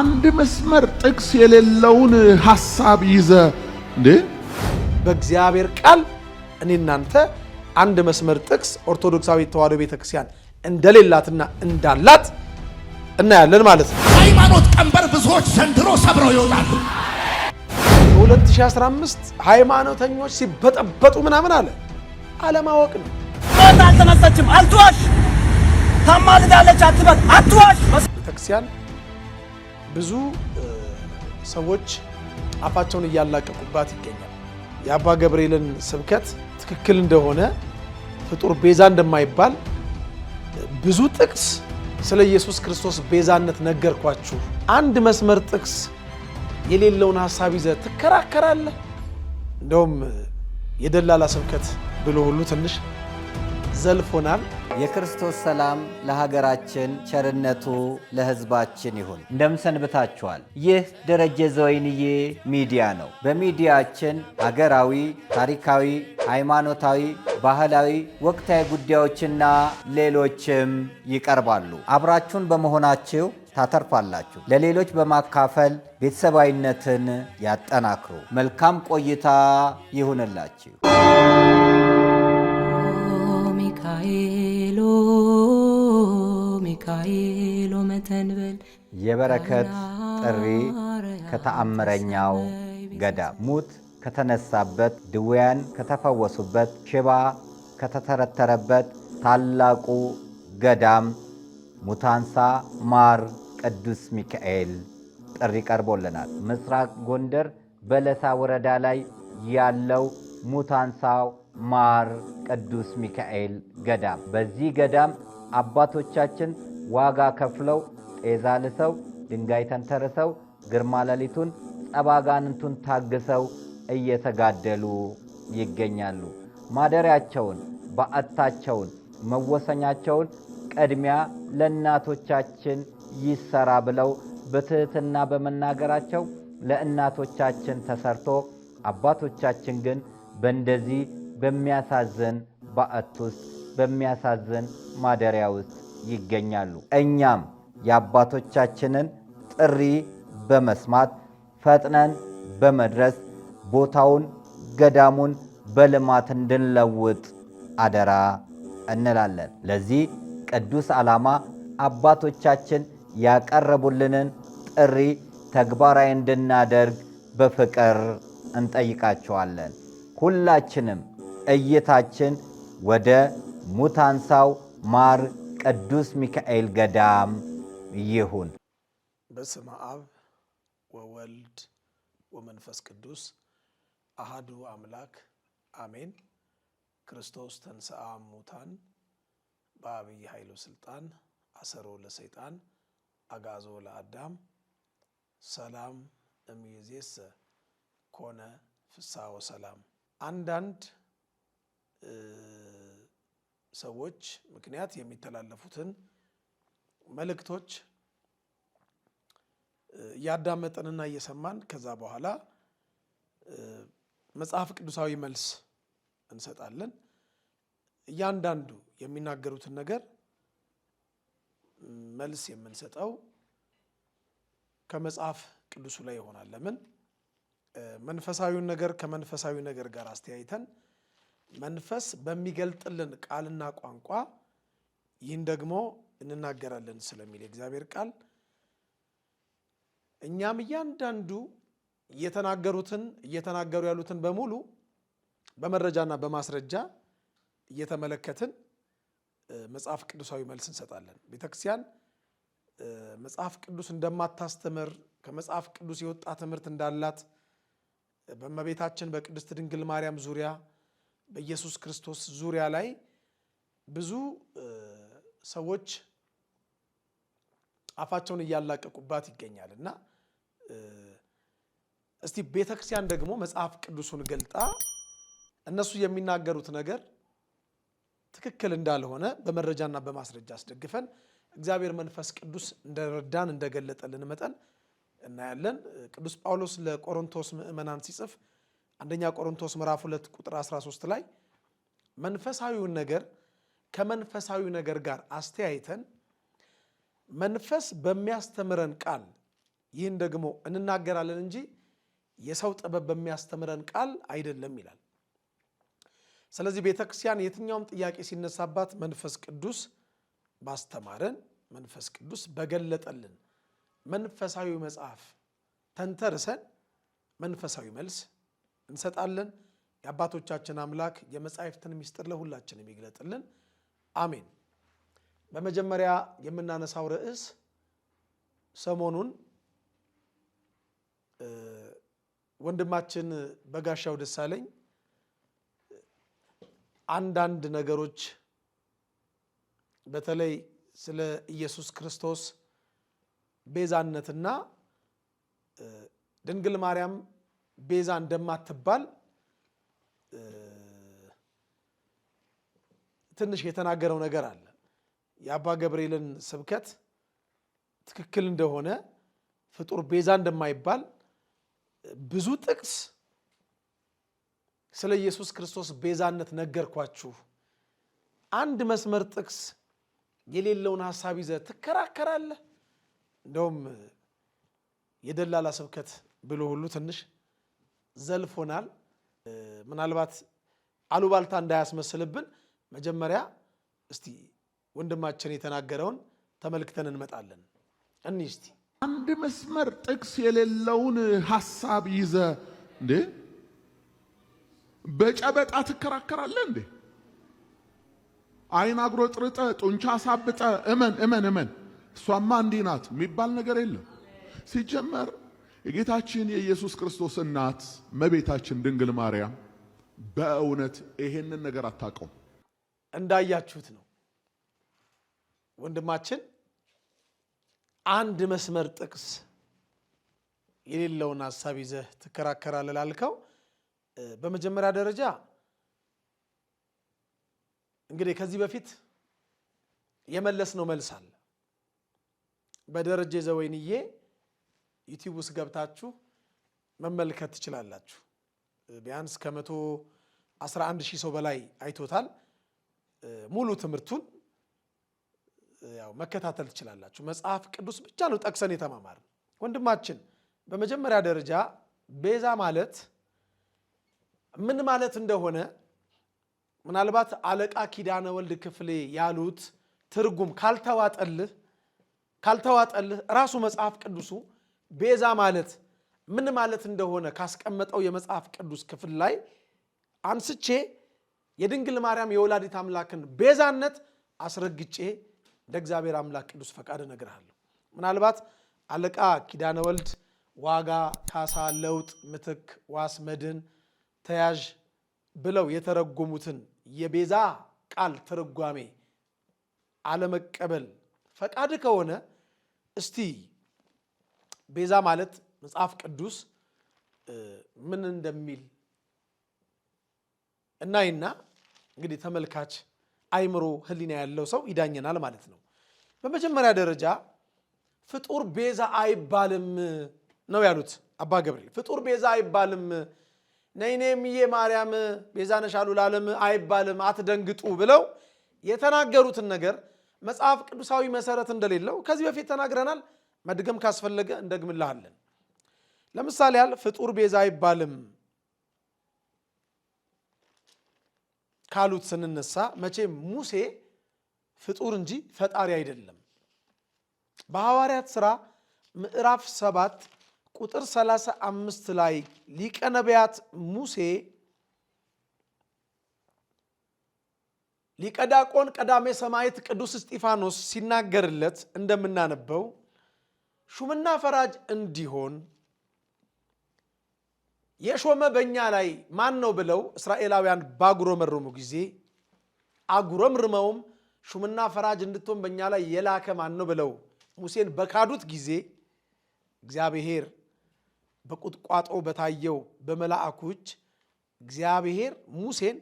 አንድ መስመር ጥቅስ የሌለውን ሐሳብ ይዘ እንዴ? በእግዚአብሔር ቃል እኔ እናንተ አንድ መስመር ጥቅስ ኦርቶዶክሳዊ ተዋሕዶ ቤተክርስቲያን እንደሌላትና እንዳላት እናያለን ማለት ነው። ሃይማኖት ቀንበር ብዙዎች ዘንድሮ ሰብረው ይወጣሉ። በ2015 ሃይማኖተኞች ሲበጠበጡ ምናምን አለ፣ አለማወቅ ነው። ሞት አልተነሳችም፣ አትዋሽ። ታማልዳለች አትበል፣ አትዋሽ። ቤተክርስቲያን ብዙ ሰዎች አፋቸውን እያላቀቁባት ይገኛል። የአባ ገብርኤልን ስብከት ትክክል እንደሆነ፣ ፍጡር ቤዛ እንደማይባል ብዙ ጥቅስ ስለ ኢየሱስ ክርስቶስ ቤዛነት ነገርኳችሁ። አንድ መስመር ጥቅስ የሌለውን ሀሳብ ይዘህ ትከራከራለህ። እንደውም የደላላ ስብከት ብሎ ሁሉ ትንሽ ዘልፎናል። የክርስቶስ ሰላም ለሀገራችን፣ ቸርነቱ ለሕዝባችን ይሁን። እንደምን ሰንብታችኋል? ይህ ደረጀ ዘወይንዬ ሚዲያ ነው። በሚዲያችን ሀገራዊ፣ ታሪካዊ፣ ሃይማኖታዊ፣ ባህላዊ፣ ወቅታዊ ጉዳዮችና ሌሎችም ይቀርባሉ። አብራችሁን በመሆናችሁ ታተርፋላችሁ። ለሌሎች በማካፈል ቤተሰባዊነትን ያጠናክሩ። መልካም ቆይታ ይሁንላችሁ። ሚካኤል ሚካኤል መተንበል። የበረከት ጥሪ ከተአምረኛው ገዳም፣ ሙት ከተነሳበት፣ ድውያን ከተፈወሱበት፣ ሽባ ከተተረተረበት ታላቁ ገዳም ሙታንሳ ማር ቅዱስ ሚካኤል ጥሪ ቀርቦልናል። ምስራቅ ጎንደር በለሳ ወረዳ ላይ ያለው ሙታንሳው ማር ቅዱስ ሚካኤል ገዳም። በዚህ ገዳም አባቶቻችን ዋጋ ከፍለው፣ ጤዛ ልሰው፣ ድንጋይ ተንተርሰው፣ ግርማ ሌሊቱን ጸባጋንንቱን ታግሰው እየተጋደሉ ይገኛሉ። ማደሪያቸውን፣ በዓታቸውን፣ መወሰኛቸውን ቅድሚያ ለእናቶቻችን ይሰራ ብለው በትህትና በመናገራቸው ለእናቶቻችን ተሰርቶ አባቶቻችን ግን በእንደዚህ በሚያሳዝን በዓት ውስጥ፣ በሚያሳዝን ማደሪያ ውስጥ ይገኛሉ። እኛም የአባቶቻችንን ጥሪ በመስማት ፈጥነን በመድረስ ቦታውን ገዳሙን በልማት እንድንለውጥ አደራ እንላለን። ለዚህ ቅዱስ ዓላማ አባቶቻችን ያቀረቡልንን ጥሪ ተግባራዊ እንድናደርግ በፍቅር እንጠይቃቸዋለን። ሁላችንም እይታችን ወደ ሙታንሳው ማር ቅዱስ ሚካኤል ገዳም ይሁን። በስመ አብ ወወልድ ወመንፈስ ቅዱስ አሃዱ አምላክ አሜን። ክርስቶስ ተንሥአ እሙታን በአብይ ኃይሉ ስልጣን አሰሮ ለሰይጣን አጋዞ ለአዳም ሰላም እምይእዜሰ ኮነ ፍስሐ ወሰላም። አንዳንድ ሰዎች ምክንያት የሚተላለፉትን መልእክቶች እያዳመጥንና እየሰማን ከዛ በኋላ መጽሐፍ ቅዱሳዊ መልስ እንሰጣለን። እያንዳንዱ የሚናገሩትን ነገር መልስ የምንሰጠው ከመጽሐፍ ቅዱሱ ላይ ይሆናል። ለምን? መንፈሳዊውን ነገር ከመንፈሳዊ ነገር ጋር አስተያይተን መንፈስ በሚገልጥልን ቃልና ቋንቋ ይህን ደግሞ እንናገራለን ስለሚል የእግዚአብሔር ቃል፣ እኛም እያንዳንዱ እየተናገሩትን እየተናገሩ ያሉትን በሙሉ በመረጃና በማስረጃ እየተመለከትን መጽሐፍ ቅዱሳዊ መልስ እንሰጣለን። ቤተክርስቲያን መጽሐፍ ቅዱስ እንደማታስተምር፣ ከመጽሐፍ ቅዱስ የወጣ ትምህርት እንዳላት፣ በእመቤታችን በቅድስት ድንግል ማርያም ዙሪያ፣ በኢየሱስ ክርስቶስ ዙሪያ ላይ ብዙ ሰዎች አፋቸውን እያላቀቁባት ይገኛል። እና እስቲ ቤተክርስቲያን ደግሞ መጽሐፍ ቅዱሱን ገልጣ እነሱ የሚናገሩት ነገር ትክክል እንዳልሆነ በመረጃና በማስረጃ አስደግፈን እግዚአብሔር መንፈስ ቅዱስ እንደረዳን እንደገለጠልን መጠን እናያለን። ቅዱስ ጳውሎስ ለቆሮንቶስ ምዕመናን ሲጽፍ አንደኛ ቆሮንቶስ ምዕራፍ 2 ቁጥር 13 ላይ መንፈሳዊውን ነገር ከመንፈሳዊ ነገር ጋር አስተያይተን መንፈስ በሚያስተምረን ቃል ይህን ደግሞ እንናገራለን እንጂ የሰው ጥበብ በሚያስተምረን ቃል አይደለም ይላል። ስለዚህ ቤተ ክርስቲያን የትኛውም ጥያቄ ሲነሳባት መንፈስ ቅዱስ ባስተማረን፣ መንፈስ ቅዱስ በገለጠልን መንፈሳዊ መጽሐፍ ተንተርሰን መንፈሳዊ መልስ እንሰጣለን። የአባቶቻችን አምላክ የመጻሕፍትን ምስጢር ለሁላችንም ይግለጥልን። አሜን። በመጀመሪያ የምናነሳው ርዕስ ሰሞኑን ወንድማችን በጋሻው ደሳለኝ አንዳንድ ነገሮች በተለይ ስለ ኢየሱስ ክርስቶስ ቤዛነትና ድንግል ማርያም ቤዛ እንደማትባል ትንሽ የተናገረው ነገር አለ። የአባ ገብርኤልን ስብከት ትክክል እንደሆነ፣ ፍጡር ቤዛ እንደማይባል፣ ብዙ ጥቅስ ስለ ኢየሱስ ክርስቶስ ቤዛነት ነገርኳችሁ፣ አንድ መስመር ጥቅስ የሌለውን ሀሳብ ይዘህ ትከራከራለህ። እንደውም የደላላ ስብከት ብሎ ሁሉ ትንሽ ዘልፎናል። ምናልባት አሉባልታ እንዳያስመስልብን መጀመሪያ እስቲ ወንድማችን የተናገረውን ተመልክተን እንመጣለን። እኒ እስቲ አንድ መስመር ጥቅስ የሌለውን ሐሳብ ይዘ እንዴ በጨበጣ ትከራከራለህ እንዴ? አይን አጉረጥርጠ ጡንቻ ሳብጠ እመን እመን እመን እሷማ እንዲህ ናት የሚባል ነገር የለም። ሲጀመር የጌታችን የኢየሱስ ክርስቶስ እናት እመቤታችን ድንግል ማርያም በእውነት ይሄንን ነገር አታውቀውም። እንዳያችሁት ነው ወንድማችን አንድ መስመር ጥቅስ የሌለውን ሀሳብ ይዘህ ትከራከራለህ ላልከው፣ በመጀመሪያ ደረጃ እንግዲህ ከዚህ በፊት የመለስነው መልስ አለ። በደረጀ ዘወይንዬ ዩቲዩብ ውስጥ ገብታችሁ መመልከት ትችላላችሁ። ቢያንስ ከ111,000 ሰው በላይ አይቶታል። ሙሉ ትምህርቱን ያው መከታተል ትችላላችሁ። መጽሐፍ ቅዱስ ብቻ ነው ጠቅሰን የተማማርን። ወንድማችን በመጀመሪያ ደረጃ ቤዛ ማለት ምን ማለት እንደሆነ ምናልባት አለቃ ኪዳነ ወልድ ክፍሌ ያሉት ትርጉም ካልተዋጠልህ ራሱ መጽሐፍ ቅዱሱ ቤዛ ማለት ምን ማለት እንደሆነ ካስቀመጠው የመጽሐፍ ቅዱስ ክፍል ላይ አንስቼ የድንግል ማርያም የወላዲት አምላክን ቤዛነት አስረግጬ እንደ እግዚአብሔር አምላክ ቅዱስ ፈቃድ እነግርሃለሁ። ምናልባት አለቃ ኪዳነ ወልድ ዋጋ፣ ካሳ፣ ለውጥ፣ ምትክ፣ ዋስ፣ መድን፣ ተያዥ ብለው የተረጎሙትን የቤዛ ቃል ትርጓሜ አለመቀበል ፈቃድ ከሆነ እስቲ ቤዛ ማለት መጽሐፍ ቅዱስ ምን እንደሚል እናይና እንግዲህ ተመልካች አይምሮ ሕሊና ያለው ሰው ይዳኘናል ማለት ነው። በመጀመሪያ ደረጃ ፍጡር ቤዛ አይባልም ነው ያሉት አባ ገብርኤል። ፍጡር ቤዛ አይባልም፣ ነይኔ እምዬ ማርያም ቤዛ ነሽ አሉ ለዓለም አይባልም፣ አትደንግጡ ብለው የተናገሩትን ነገር መጽሐፍ ቅዱሳዊ መሰረት እንደሌለው ከዚህ በፊት ተናግረናል። መድገም ካስፈለገ እንደግምልሃለን። ለምሳሌ ያህል ፍጡር ቤዛ አይባልም ካሉት ስንነሳ መቼም ሙሴ ፍጡር እንጂ ፈጣሪ አይደለም። በሐዋርያት ሥራ ምዕራፍ 7 ቁጥር 35 ላይ ሊቀ ነቢያት ሙሴ ሊቀ ዲያቆን ቀዳሜ ሰማዕት ቅዱስ እስጢፋኖስ ሲናገርለት እንደምናነበው ሹምና ፈራጅ እንዲሆን የሾመ በእኛ ላይ ማን ነው ብለው እስራኤላውያን ባጉረመረሙ ጊዜ፣ አጉረምርመውም ሹምና ፈራጅ እንድትሆን በእኛ ላይ የላከ ማን ነው ብለው ሙሴን በካዱት ጊዜ፣ እግዚአብሔር በቁጥቋጦ በታየው በመልአኩ እጅ እግዚአብሔር ሙሴን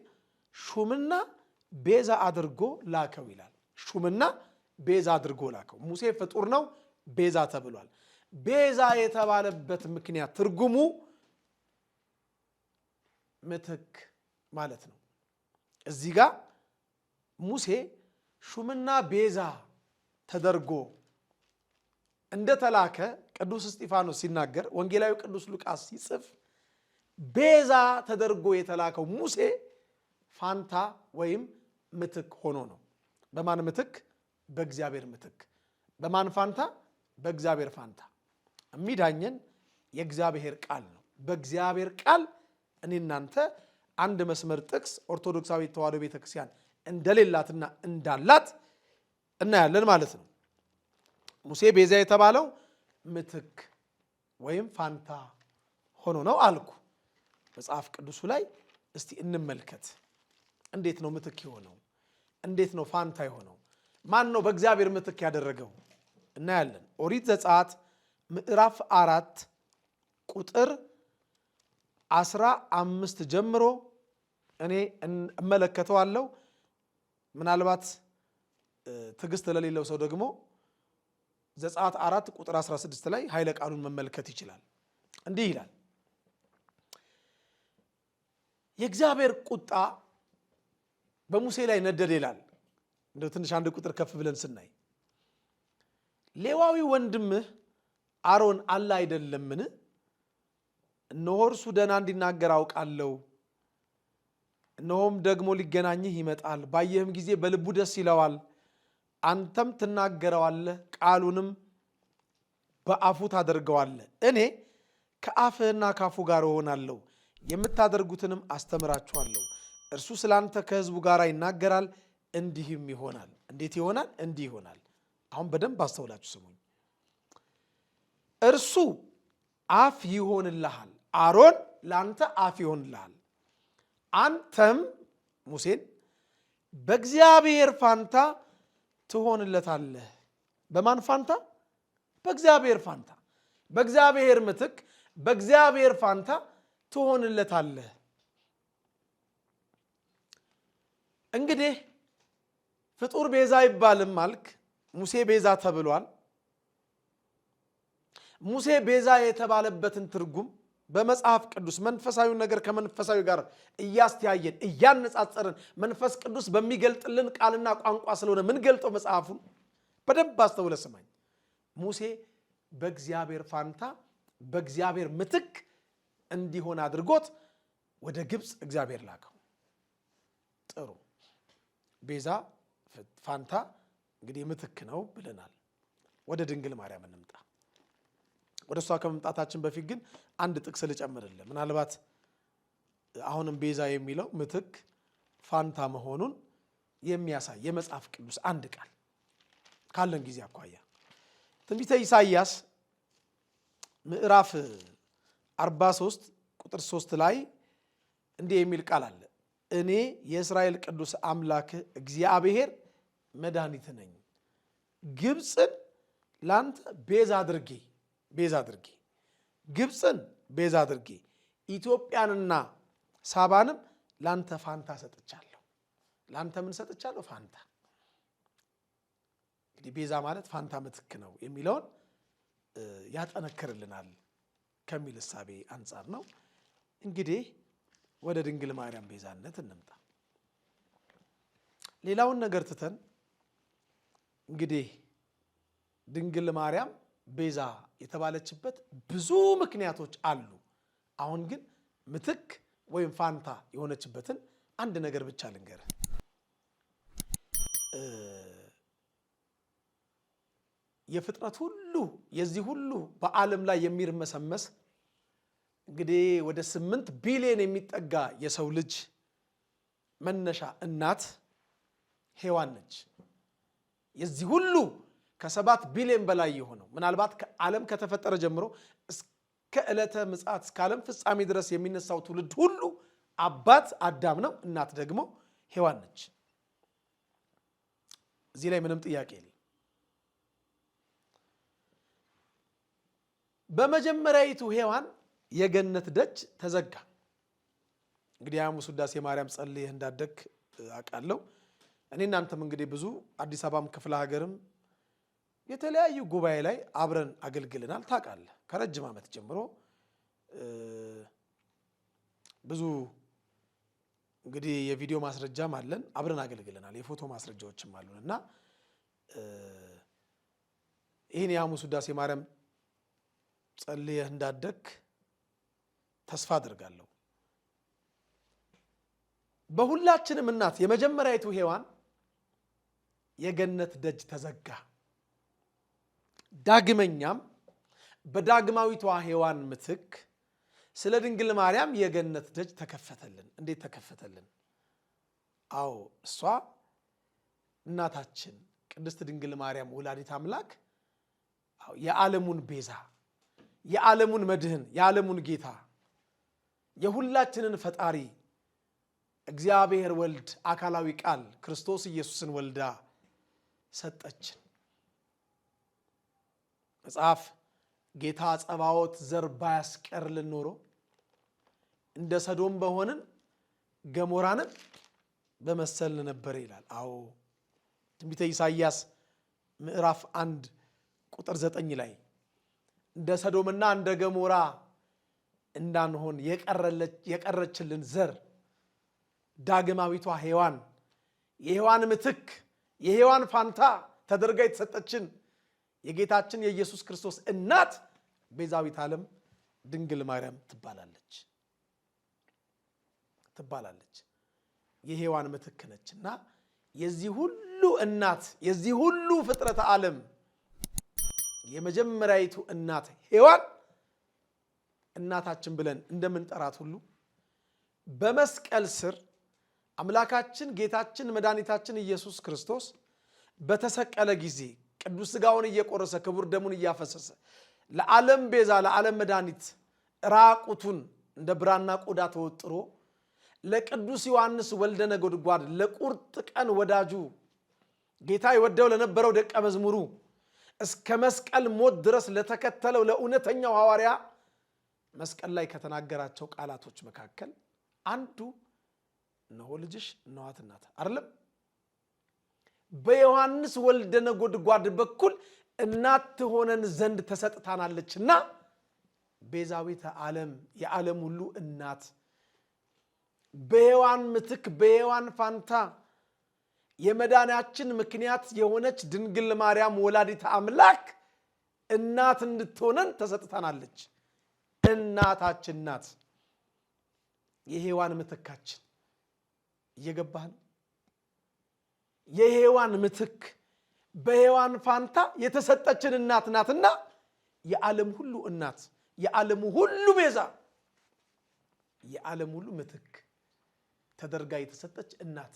ሹምና ቤዛ አድርጎ ላከው ይላል። ሹምና ቤዛ አድርጎ ላከው። ሙሴ ፍጡር ነው፣ ቤዛ ተብሏል። ቤዛ የተባለበት ምክንያት ትርጉሙ ምትክ ማለት ነው። እዚህ ጋር ሙሴ ሹምና ቤዛ ተደርጎ እንደተላከ ቅዱስ እስጢፋኖስ ሲናገር፣ ወንጌላዊ ቅዱስ ሉቃስ ሲጽፍ ቤዛ ተደርጎ የተላከው ሙሴ ፋንታ ወይም ምትክ ሆኖ ነው። በማን ምትክ? በእግዚአብሔር ምትክ። በማን ፋንታ? በእግዚአብሔር ፋንታ። የሚዳኘን የእግዚአብሔር ቃል ነው። በእግዚአብሔር ቃል እኔ እናንተ አንድ መስመር ጥቅስ ኦርቶዶክሳዊ ተዋሕዶ ቤተክርስቲያን እንደሌላትና እንዳላት እናያለን ማለት ነው። ሙሴ ቤዛ የተባለው ምትክ ወይም ፋንታ ሆኖ ነው አልኩ። መጽሐፍ ቅዱሱ ላይ እስቲ እንመልከት። እንዴት ነው ምትክ የሆነው? እንዴት ነው ፋንታ የሆነው? ማን ነው በእግዚአብሔር ምትክ ያደረገው? እናያለን። ኦሪት ዘጸአት ምዕራፍ 4 ቁጥር 15 ጀምሮ እኔ እመለከተዋለሁ። ምናልባት ትዕግስት ለሌለው ሰው ደግሞ ዘጸአት 4 ቁጥር 16 ላይ ኃይለ ቃሉን መመልከት ይችላል። እንዲህ ይላል፣ የእግዚአብሔር ቁጣ በሙሴ ላይ ነደደ ይላል። እንደው ትንሽ አንድ ቁጥር ከፍ ብለን ስናይ ሌዋዊ ወንድምህ አሮን አለ አይደለምን? እነሆ እርሱ ደህና እንዲናገር አውቃለሁ። እነሆም ደግሞ ሊገናኝህ ይመጣል፣ ባየህም ጊዜ በልቡ ደስ ይለዋል። አንተም ትናገረዋለህ፣ ቃሉንም በአፉ ታደርገዋለህ። እኔ ከአፍህና ካፉ ጋር እሆናለሁ፣ የምታደርጉትንም አስተምራችኋለሁ። እርሱ ስላንተ ከሕዝቡ ጋር ይናገራል፣ እንዲህም ይሆናል። እንዴት ይሆናል? እንዲህ ይሆናል። አሁን በደንብ አስተውላችሁ ስሙኝ። እርሱ አፍ ይሆንልሃል፣ አሮን ለአንተ አፍ ይሆንልሃል። አንተም ሙሴን በእግዚአብሔር ፋንታ ትሆንለታለህ። በማን ፋንታ? በእግዚአብሔር ፋንታ፣ በእግዚአብሔር ምትክ፣ በእግዚአብሔር ፋንታ ትሆንለታለህ። እንግዲህ ፍጡር ቤዛ አይባልም አልክ። ሙሴ ቤዛ ተብሏል። ሙሴ ቤዛ የተባለበትን ትርጉም በመጽሐፍ ቅዱስ መንፈሳዊውን ነገር ከመንፈሳዊ ጋር እያስተያየን እያነጻጸርን መንፈስ ቅዱስ በሚገልጥልን ቃልና ቋንቋ ስለሆነ ምንገልጠው መጽሐፉን በደንብ አስተውለ ስማኝ። ሙሴ በእግዚአብሔር ፋንታ በእግዚአብሔር ምትክ እንዲሆን አድርጎት ወደ ግብፅ እግዚአብሔር ላከው። ጥሩ፣ ቤዛ ፋንታ እንግዲህ ምትክ ነው ብለናል። ወደ ድንግል ማርያም እንምጣ። ወደ እሷ ከመምጣታችን በፊት ግን አንድ ጥቅስ ልጨምርልህ። ምናልባት አሁንም ቤዛ የሚለው ምትክ ፋንታ መሆኑን የሚያሳይ የመጽሐፍ ቅዱስ አንድ ቃል ካለን ጊዜ አኳያ ትንቢተ ኢሳይያስ ምዕራፍ 43 ቁጥር 3 ላይ እንዲህ የሚል ቃል አለ። እኔ የእስራኤል ቅዱስ አምላክ እግዚአብሔር መድኃኒት ነኝ፣ ግብፅን ላንተ ቤዛ አድርጌ ቤዛ አድርጌ ግብፅን ቤዛ አድርጌ ኢትዮጵያንና ሳባንም ላንተ ፋንታ ሰጥቻለሁ። ላንተ ምን ሰጥቻለሁ? ፋንታ። እንግዲህ ቤዛ ማለት ፋንታ ምትክ ነው የሚለውን ያጠነክርልናል ከሚል እሳቤ አንጻር ነው። እንግዲህ ወደ ድንግል ማርያም ቤዛነት እንምጣ። ሌላውን ነገር ትተን እንግዲህ ድንግል ማርያም ቤዛ የተባለችበት ብዙ ምክንያቶች አሉ። አሁን ግን ምትክ ወይም ፋንታ የሆነችበትን አንድ ነገር ብቻ ልንገርህ። የፍጥረት ሁሉ የዚህ ሁሉ በዓለም ላይ የሚርመሰመስ እንግዲህ ወደ 8 ቢሊዮን የሚጠጋ የሰው ልጅ መነሻ እናት ሔዋን ነች። የዚህ ሁሉ ከ7 ቢሊዮን በላይ የሆነው ምናልባት ከዓለም ከተፈጠረ ጀምሮ እስከ ዕለተ ምጽአት እስከ ዓለም ፍጻሜ ድረስ የሚነሳው ትውልድ ሁሉ አባት አዳም ነው፣ እናት ደግሞ ሔዋን ነች። እዚህ ላይ ምንም ጥያቄ የለም። በመጀመሪያይቱ ሔዋን የገነት ደጅ ተዘጋ። እንግዲህ የሐሙስ ውዳሴ ማርያም ጸልየህ እንዳደግክ አውቃለሁ። እኔ እናንተም እንግዲህ ብዙ አዲስ አበባም ክፍለ ሀገርም የተለያዩ ጉባኤ ላይ አብረን አገልግለናል። ታውቃለህ፣ ከረጅም ዓመት ጀምሮ ብዙ እንግዲህ የቪዲዮ ማስረጃም አለን፣ አብረን አገልግለናል። የፎቶ ማስረጃዎችም አሉን እና ይህን የሐሙስ ውዳሴ ማርያም ጸልየህ እንዳደግክ ተስፋ አድርጋለሁ። በሁላችንም እናት የመጀመሪያይቱ ሔዋን የገነት ደጅ ተዘጋ። ዳግመኛም በዳግማዊቷ ሔዋን ምትክ ስለ ድንግል ማርያም የገነት ደጅ ተከፈተልን። እንዴት ተከፈተልን? አዎ፣ እሷ እናታችን ቅድስት ድንግል ማርያም ወላዲት አምላክ የዓለሙን ቤዛ፣ የዓለሙን መድህን፣ የዓለሙን ጌታ፣ የሁላችንን ፈጣሪ እግዚአብሔር ወልድ አካላዊ ቃል ክርስቶስ ኢየሱስን ወልዳ ሰጠችን። መጽሐፍ ጌታ ጸባዖት ዘር ባያስቀርልን ኖሮ እንደ ሰዶም በሆንን ገሞራንም በመሰልን ነበር ይላል። አዎ፣ ትንቢተ ኢሳይያስ ምዕራፍ 1 ቁጥር 9 ላይ እንደ ሰዶምና እንደ ገሞራ እንዳንሆን የቀረችልን ዘር ዳግማዊቷ ሔዋን፣ የሔዋን ምትክ፣ የሔዋን ፋንታ ተደርጋ የተሰጠችን የጌታችን የኢየሱስ ክርስቶስ እናት ቤዛዊት ዓለም ድንግል ማርያም ትባላለች። የሔዋን ምትክ ነች እና የዚህ ሁሉ እናት፣ የዚህ ሁሉ ፍጥረተ ዓለም የመጀመሪያይቱ እናት ሔዋን እናታችን ብለን እንደምንጠራት ሁሉ በመስቀል ስር አምላካችን ጌታችን መድኃኒታችን ኢየሱስ ክርስቶስ በተሰቀለ ጊዜ ቅዱስ ሥጋውን እየቆረሰ ክቡር ደሙን እያፈሰሰ ለዓለም ቤዛ፣ ለዓለም መድኃኒት ራቁቱን እንደ ብራና ቆዳ ተወጥሮ ለቅዱስ ዮሐንስ ወልደ ነጎድጓድ፣ ለቁርጥ ቀን ወዳጁ፣ ጌታ ይወደው ለነበረው ደቀ መዝሙሩ፣ እስከ መስቀል ሞት ድረስ ለተከተለው ለእውነተኛው ሐዋርያ መስቀል ላይ ከተናገራቸው ቃላቶች መካከል አንዱ "እነሆ ልጅሽ፣ እነኋት እናትህ" አይደለም? በዮሐንስ ወልደ ነጎድጓድ በኩል እናት ትሆነን ዘንድ ተሰጥታናለችና ቤዛዊተ ዓለም፣ የዓለም ሁሉ እናት፣ በሔዋን ምትክ፣ በሔዋን ፋንታ የመዳናችን ምክንያት የሆነች ድንግል ማርያም ወላዲተ አምላክ እናት እንድትሆነን ተሰጥታናለች። እናታችን ናት። የሔዋን ምትካችን፣ እየገባህ ነው? የሔዋን ምትክ፣ በሔዋን ፋንታ የተሰጠችን እናት ናትና የዓለም ሁሉ እናት፣ የዓለሙ ሁሉ ቤዛ፣ የዓለም ሁሉ ምትክ ተደርጋ የተሰጠች እናት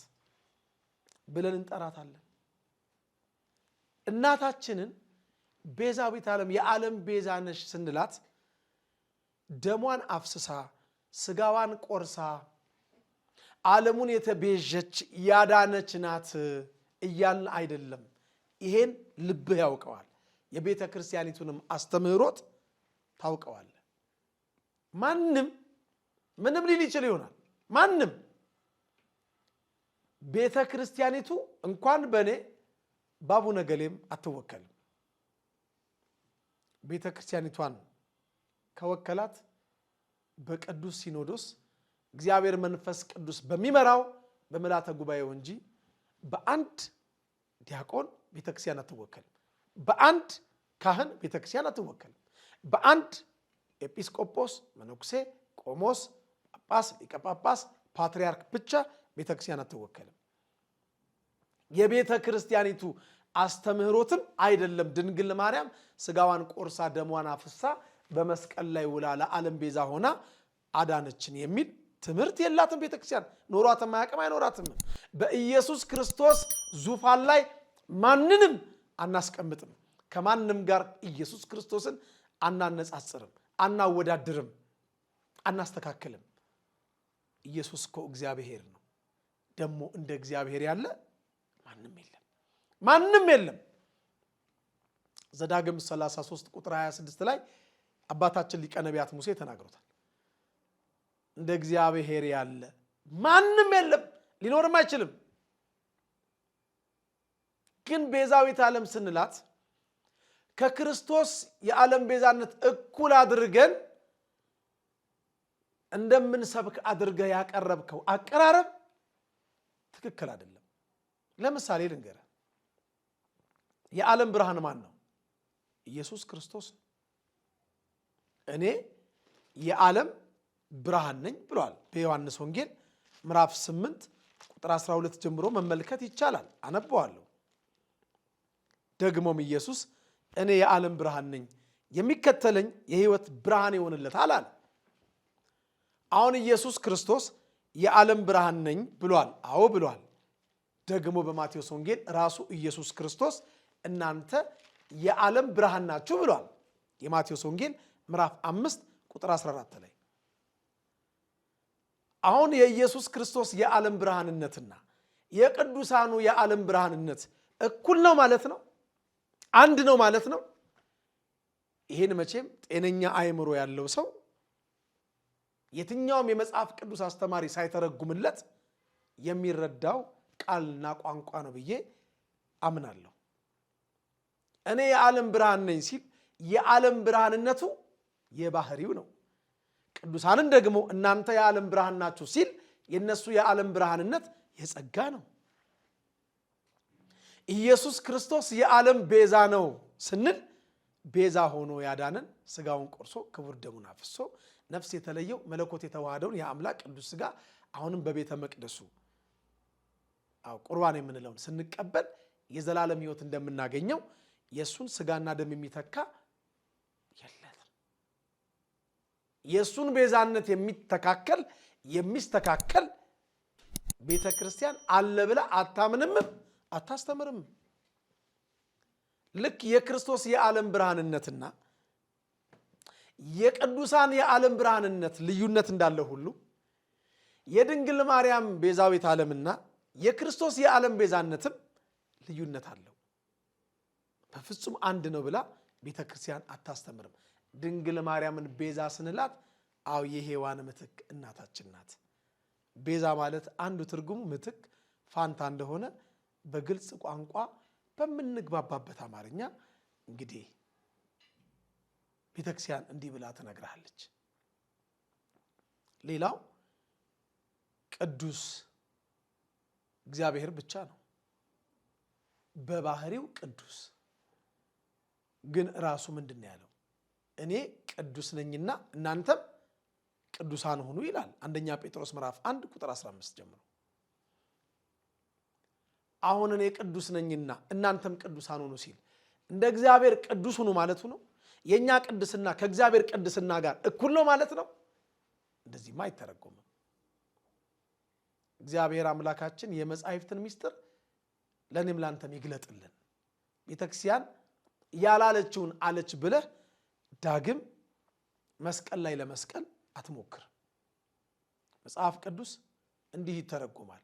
ብለን እንጠራታለን። እናታችንን ቤዛዊተ ዓለም፣ የዓለም ቤዛ ነሽ ስንላት ደሟን አፍስሳ ስጋዋን ቆርሳ ዓለሙን የተቤዠች ያዳነች ናት እያልን አይደለም። ይሄን ልብህ ያውቀዋል። የቤተ ክርስቲያኒቱንም አስተምህሮት ታውቀዋለህ። ማንም ምንም ሊል ይችል ይሆናል። ማንም ቤተ ክርስቲያኒቱ እንኳን በእኔ በአቡነ ገሌም አትወከልም። ቤተ ክርስቲያኒቷን ከወከላት በቅዱስ ሲኖዶስ እግዚአብሔር መንፈስ ቅዱስ በሚመራው በምልዓተ ጉባኤው እንጂ በአንድ ዲያቆን ቤተክርስቲያን አትወከልም። በአንድ ካህን ቤተክርስቲያን አትወከልም። በአንድ ኤጲስቆጶስ፣ መነኩሴ፣ ቆሞስ፣ ጳጳስ፣ ሊቀ ጳጳስ፣ ፓትርያርክ ብቻ ቤተክርስቲያን አትወከልም። የቤተ ክርስቲያኒቱ አስተምህሮትም አይደለም። ድንግል ማርያም ስጋዋን ቆርሳ ደሟን አፍሳ በመስቀል ላይ ውላ ለዓለም ቤዛ ሆና አዳነችን የሚል ትምህርት የላትም። ቤተክርስቲያን ኖሯትም አያውቅም፣ አይኖራትም። በኢየሱስ ክርስቶስ ዙፋን ላይ ማንንም አናስቀምጥም። ከማንም ጋር ኢየሱስ ክርስቶስን አናነጻጽርም፣ አናወዳድርም፣ አናስተካክልም። ኢየሱስ እኮ እግዚአብሔር ነው። ደግሞ እንደ እግዚአብሔር ያለ ማንም የለም፣ ማንም የለም። ዘዳግም 33 ቁጥር 26 ላይ አባታችን ሊቀ ነቢያት ሙሴ ተናግሮታል። እንደ እግዚአብሔር ያለ ማንም የለም፣ ሊኖርም አይችልም። ግን ቤዛዊት ዓለም ስንላት ከክርስቶስ የዓለም ቤዛነት እኩል አድርገን እንደምንሰብክ አድርገህ ያቀረብከው አቀራረብ ትክክል አይደለም። ለምሳሌ ልንገርህ፣ የዓለም ብርሃን ማን ነው? ኢየሱስ ክርስቶስ ነው። እኔ የዓለም ብርሃን ነኝ ብሏል። በዮሐንስ ወንጌል ምዕራፍ 8 ቁጥር 12 ጀምሮ መመልከት ይቻላል። አነበዋለሁ። ደግሞም ኢየሱስ እኔ የዓለም ብርሃን ነኝ፣ የሚከተለኝ የሕይወት ብርሃን ይሆንለታል አለ። አሁን ኢየሱስ ክርስቶስ የዓለም ብርሃን ነኝ ብሏል። አዎ ብሏል። ደግሞ በማቴዎስ ወንጌል ራሱ ኢየሱስ ክርስቶስ እናንተ የዓለም ብርሃን ናችሁ ብሏል። የማቴዎስ ወንጌል ምዕራፍ 5 ቁጥር 14 ላይ። አሁን የኢየሱስ ክርስቶስ የዓለም ብርሃንነትና የቅዱሳኑ የዓለም ብርሃንነት እኩል ነው ማለት ነው? አንድ ነው ማለት ነው? ይህን መቼም ጤነኛ አእምሮ ያለው ሰው የትኛውም የመጽሐፍ ቅዱስ አስተማሪ ሳይተረጉምለት የሚረዳው ቃልና ቋንቋ ነው ብዬ አምናለሁ። እኔ የዓለም ብርሃን ነኝ ሲል የዓለም ብርሃንነቱ የባህሪው ነው። ቅዱሳንን ደግሞ እናንተ የዓለም ብርሃን ናችሁ ሲል የእነሱ የዓለም ብርሃንነት የጸጋ ነው። ኢየሱስ ክርስቶስ የዓለም ቤዛ ነው ስንል ቤዛ ሆኖ ያዳነን ስጋውን ቆርሶ ክቡር ደሙን አፍሶ ነፍስ የተለየው መለኮት የተዋሃደውን የአምላክ ቅዱስ ስጋ አሁንም በቤተ መቅደሱ ቁርባን የምንለውን ስንቀበል የዘላለም ሕይወት እንደምናገኘው የእሱን ስጋና ደም የሚተካ የለም። የእሱን ቤዛነት የሚተካከል፣ የሚስተካከል ቤተ ክርስቲያን አለ ብላ አታምንምም አታስተምርም። ልክ የክርስቶስ የዓለም ብርሃንነትና የቅዱሳን የዓለም ብርሃንነት ልዩነት እንዳለ ሁሉ የድንግል ማርያም ቤዛዊት ዓለምና የክርስቶስ የዓለም ቤዛነትም ልዩነት አለው። በፍጹም አንድ ነው ብላ ቤተ ክርስቲያን አታስተምርም። ድንግል ማርያምን ቤዛ ስንላት አው የሔዋን ምትክ እናታችን ናት። ቤዛ ማለት አንዱ ትርጉሙ ምትክ፣ ፋንታ እንደሆነ በግልጽ ቋንቋ በምንግባባበት አማርኛ እንግዲህ ቤተክርስቲያን እንዲህ ብላ ትነግርሃለች። ሌላው ቅዱስ እግዚአብሔር ብቻ ነው። በባህሪው ቅዱስ ግን ራሱ ምንድን ነው ያለው? እኔ ቅዱስ ነኝና እናንተም ቅዱሳን ሁኑ ይላል። አንደኛ ጴጥሮስ ምዕራፍ 1 ቁጥር 15 ጀምሮ። አሁን እኔ ቅዱስ ነኝና እናንተም ቅዱሳን ሁኑ ሲል እንደ እግዚአብሔር ቅዱስ ሁኑ ማለቱ ነው። የእኛ ቅድስና ከእግዚአብሔር ቅድስና ጋር እኩል ነው ማለት ነው? እንደዚህማ አይተረጎምም። እግዚአብሔር አምላካችን የመጻሕፍትን ምስጢር ለእኔም ላንተም ይግለጥልን። ቤተክርስቲያን ያላለችውን አለች ብለህ ዳግም መስቀል ላይ ለመስቀል አትሞክር። መጽሐፍ ቅዱስ እንዲህ ይተረጎማል።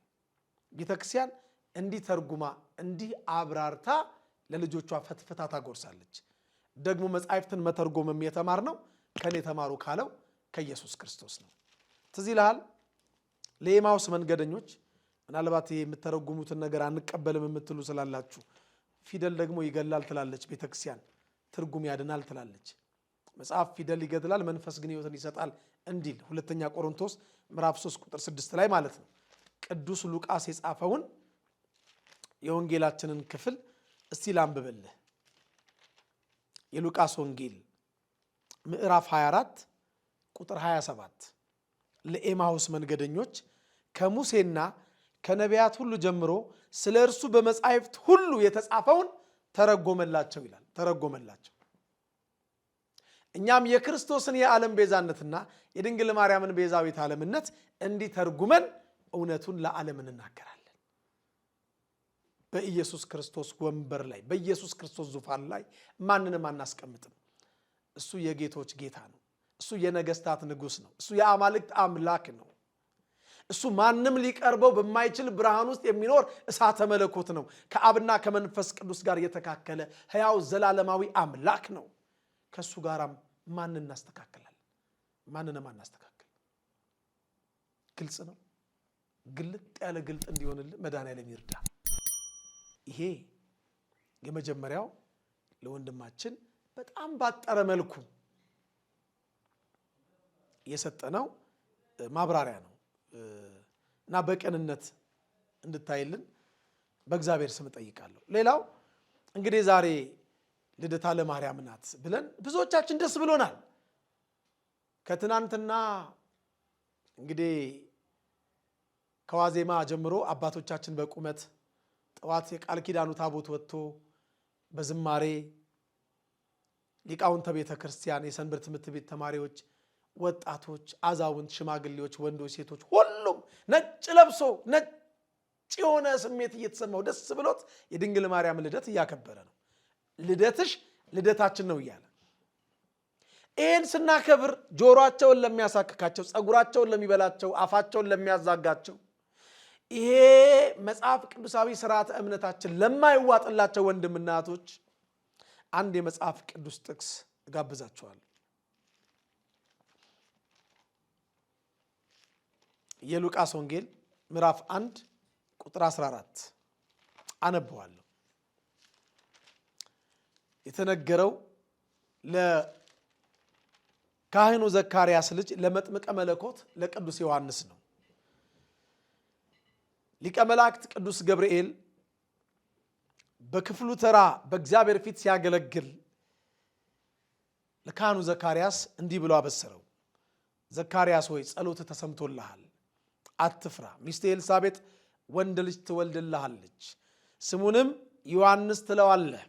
ቤተክርስቲያን እንዲህ ተርጉማ እንዲህ አብራርታ ለልጆቿ ፈትፍታ ታጎርሳለች። ደግሞ መጻሕፍትን መተርጎምም የተማርነው ከኔ ተማሩ ካለው ከኢየሱስ ክርስቶስ ነው። ትዝ ይልሃል ለኤማውስ መንገደኞች፣ ምናልባት ይሄ የምተረጉሙትን ነገር አንቀበልም የምትሉ ስላላችሁ፣ ፊደል ደግሞ ይገላል ትላለች ቤተክርስቲያን፣ ትርጉም ያድናል ትላለች። መጽሐፍ ፊደል ይገድላል፣ መንፈስ ግን ሕይወትን ይሰጣል እንዲል ሁለተኛ ቆሮንቶስ ምዕራፍ 3 ቁጥር 6 ላይ ማለት ነው። ቅዱስ ሉቃስ የጻፈውን የወንጌላችንን ክፍል እስቲ ላንብብልህ። የሉቃስ ወንጌል ምዕራፍ 24 ቁጥር 27 ለኤማሁስ መንገደኞች ከሙሴና ከነቢያት ሁሉ ጀምሮ ስለ እርሱ በመጻሕፍት ሁሉ የተጻፈውን ተረጎመላቸው ይላል። ተረጎመላቸው። እኛም የክርስቶስን የዓለም ቤዛነትና የድንግል ማርያምን ቤዛዊት ዓለምነት እንዲህ ተርጉመን እውነቱን ለዓለም እንናገራለን። በኢየሱስ ክርስቶስ ወንበር ላይ፣ በኢየሱስ ክርስቶስ ዙፋን ላይ ማንንም አናስቀምጥም። እሱ የጌቶች ጌታ ነው። እሱ የነገስታት ንጉሥ ነው። እሱ የአማልክት አምላክ ነው። እሱ ማንም ሊቀርበው በማይችል ብርሃን ውስጥ የሚኖር እሳተ መለኮት ነው። ከአብና ከመንፈስ ቅዱስ ጋር የተካከለ ሕያው ዘላለማዊ አምላክ ነው። ከእሱ ጋራም ማን እናስተካክላለን? ማንንም አናስተካክል። ግልጽ ነው። ግልጥ ያለ ግልጥ እንዲሆንልን መድኃኔዓለም ይርዳ። ይሄ የመጀመሪያው ለወንድማችን በጣም ባጠረ መልኩ የሰጠነው ማብራሪያ ነው እና በቅንነት እንድታይልን በእግዚአብሔር ስም እጠይቃለሁ። ሌላው እንግዲህ ዛሬ ልደታ ለማርያም ናት ብለን ብዙዎቻችን ደስ ብሎናል። ከትናንትና እንግዲህ ከዋዜማ ጀምሮ አባቶቻችን በቁመት ጠዋት የቃል ኪዳኑ ታቦት ወጥቶ በዝማሬ ሊቃውንተ ቤተ ክርስቲያን፣ የሰንበት ትምህርት ቤት ተማሪዎች፣ ወጣቶች፣ አዛውንት፣ ሽማግሌዎች፣ ወንዶች፣ ሴቶች ሁሉም ነጭ ለብሶ ነጭ የሆነ ስሜት እየተሰማው ደስ ብሎት የድንግል ማርያም ልደት እያከበረ ነው። ልደትሽ ልደታችን ነው እያለ ይህን ስናከብር ጆሮአቸውን ለሚያሳክካቸው፣ ጸጉራቸውን ለሚበላቸው፣ አፋቸውን ለሚያዛጋቸው፣ ይሄ መጽሐፍ ቅዱሳዊ ስርዓተ እምነታችን ለማይዋጥላቸው ወንድምና እህቶች አንድ የመጽሐፍ ቅዱስ ጥቅስ እጋብዛችኋለሁ። የሉቃስ ወንጌል ምዕራፍ 1 ቁጥር 14 አነበዋለሁ። የተነገረው ለካህኑ ዘካርያስ ልጅ ለመጥምቀ መለኮት ለቅዱስ ዮሐንስ ነው። ሊቀ መላእክት ቅዱስ ገብርኤል በክፍሉ ተራ በእግዚአብሔር ፊት ሲያገለግል ለካህኑ ዘካርያስ እንዲህ ብሎ አበሰረው። ዘካርያስ ሆይ ጸሎት ተሰምቶልሃል፣ አትፍራ። ሚስቴ ኤልሳቤጥ ወንድ ልጅ ትወልድልሃለች፣ ስሙንም ዮሐንስ ትለዋለህ፣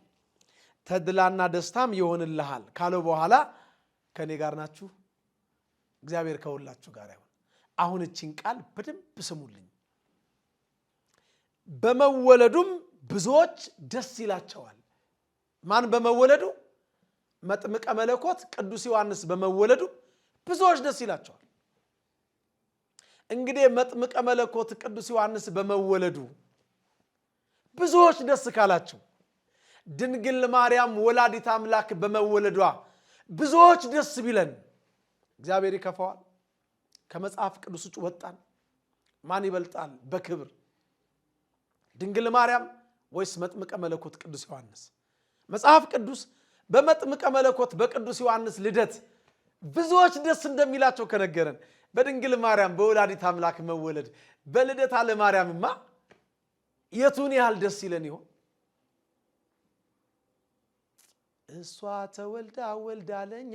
ተድላና ደስታም ይሆንልሃል ካለው በኋላ ከእኔ ጋር ናችሁ፣ እግዚአብሔር ከሁላችሁ ጋር ይሁን። አሁን እቺን ቃል በደንብ ስሙልኝ። በመወለዱም ብዙዎች ደስ ይላቸዋል። ማን በመወለዱ? መጥምቀ መለኮት ቅዱስ ዮሐንስ በመወለዱ ብዙዎች ደስ ይላቸዋል። እንግዲህ መጥምቀ መለኮት ቅዱስ ዮሐንስ በመወለዱ ብዙዎች ደስ ካላቸው፣ ድንግል ማርያም ወላዲት አምላክ በመወለዷ ብዙዎች ደስ ቢለን እግዚአብሔር ይከፋዋል? ከመጽሐፍ ቅዱስ ውጭ ወጣን። ማን ይበልጣል በክብር ድንግል ማርያም ወይስ መጥምቀ መለኮት ቅዱስ ዮሐንስ? መጽሐፍ ቅዱስ በመጥምቀ መለኮት በቅዱስ ዮሐንስ ልደት ብዙዎች ደስ እንደሚላቸው ከነገረን በድንግል ማርያም በወላዲት አምላክ መወለድ በልደታ ለማርያምማ የቱን ያህል ደስ ይለን ይሆን? እሷ ተወልዳ ወልዳ ለኛ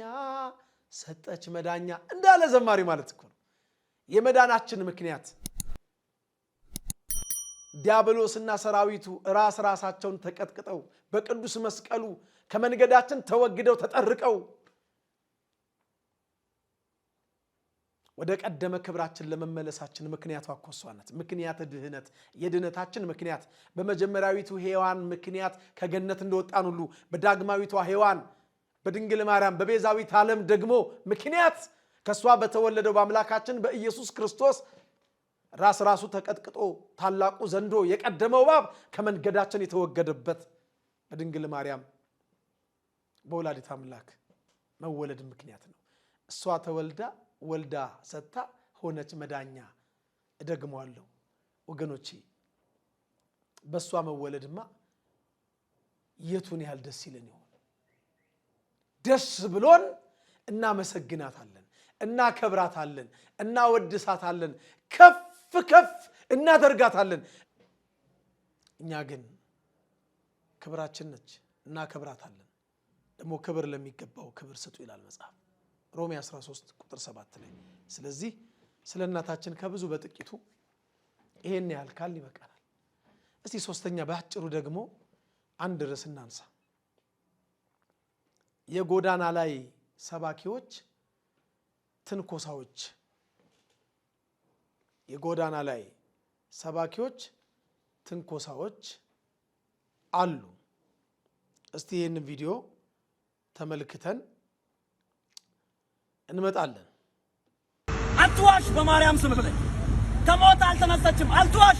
ሰጠች መዳኛ እንዳለ ዘማሪ ማለት እኮ ነው። የመዳናችን ምክንያት ዲያብሎስና ሰራዊቱ ራስ ራሳቸውን ተቀጥቅጠው በቅዱስ መስቀሉ ከመንገዳችን ተወግደው ተጠርቀው ወደ ቀደመ ክብራችን ለመመለሳችን ምክንያቷ እኮ እሷ ናት። ምክንያተ ድህነት፣ የድህነታችን ምክንያት በመጀመሪያዊቱ ሔዋን ምክንያት ከገነት እንደወጣን ሁሉ በዳግማዊቷ ሔዋን በድንግል ማርያም በቤዛዊት ዓለም ደግሞ ምክንያት ከእሷ በተወለደው በአምላካችን በኢየሱስ ክርስቶስ ራስ ራሱ ተቀጥቅጦ ታላቁ ዘንዶ የቀደመው እባብ ከመንገዳችን የተወገደበት በድንግል ማርያም በወላዲት አምላክ መወለድ ምክንያት ነው። እሷ ተወልዳ ወልዳ ሰጥታ ሆነች መዳኛ። እደግመዋለሁ ወገኖቼ፣ በእሷ መወለድማ የቱን ያህል ደስ ይለን ይሆን? ደስ ብሎን እናመሰግናታለን፣ እናከብራታለን፣ እናወድሳታለን፣ ከፍ ከፍ እናደርጋታለን። እኛ ግን ክብራችን ነች፣ እናከብራታለን። ደግሞ ክብር ለሚገባው ክብር ስጡ ይላል መጽሐፍ ሮሜ 13 ቁጥር 7 ላይ። ስለዚህ ስለ እናታችን ከብዙ በጥቂቱ ይሄን ያህል ካል ይበቃናል። እስቲ ሶስተኛ በአጭሩ ደግሞ አንድ ርዕስ እናንሳ። የጎዳና ላይ ሰባኪዎች ትንኮሳዎች፣ የጎዳና ላይ ሰባኪዎች ትንኮሳዎች አሉ። እስቲ ይህንን ቪዲዮ ተመልክተን እንመጣለን። አትዋሽ፣ በማርያም ስም ብለህ ከሞት አልተነሳችም፣ አትዋሽ።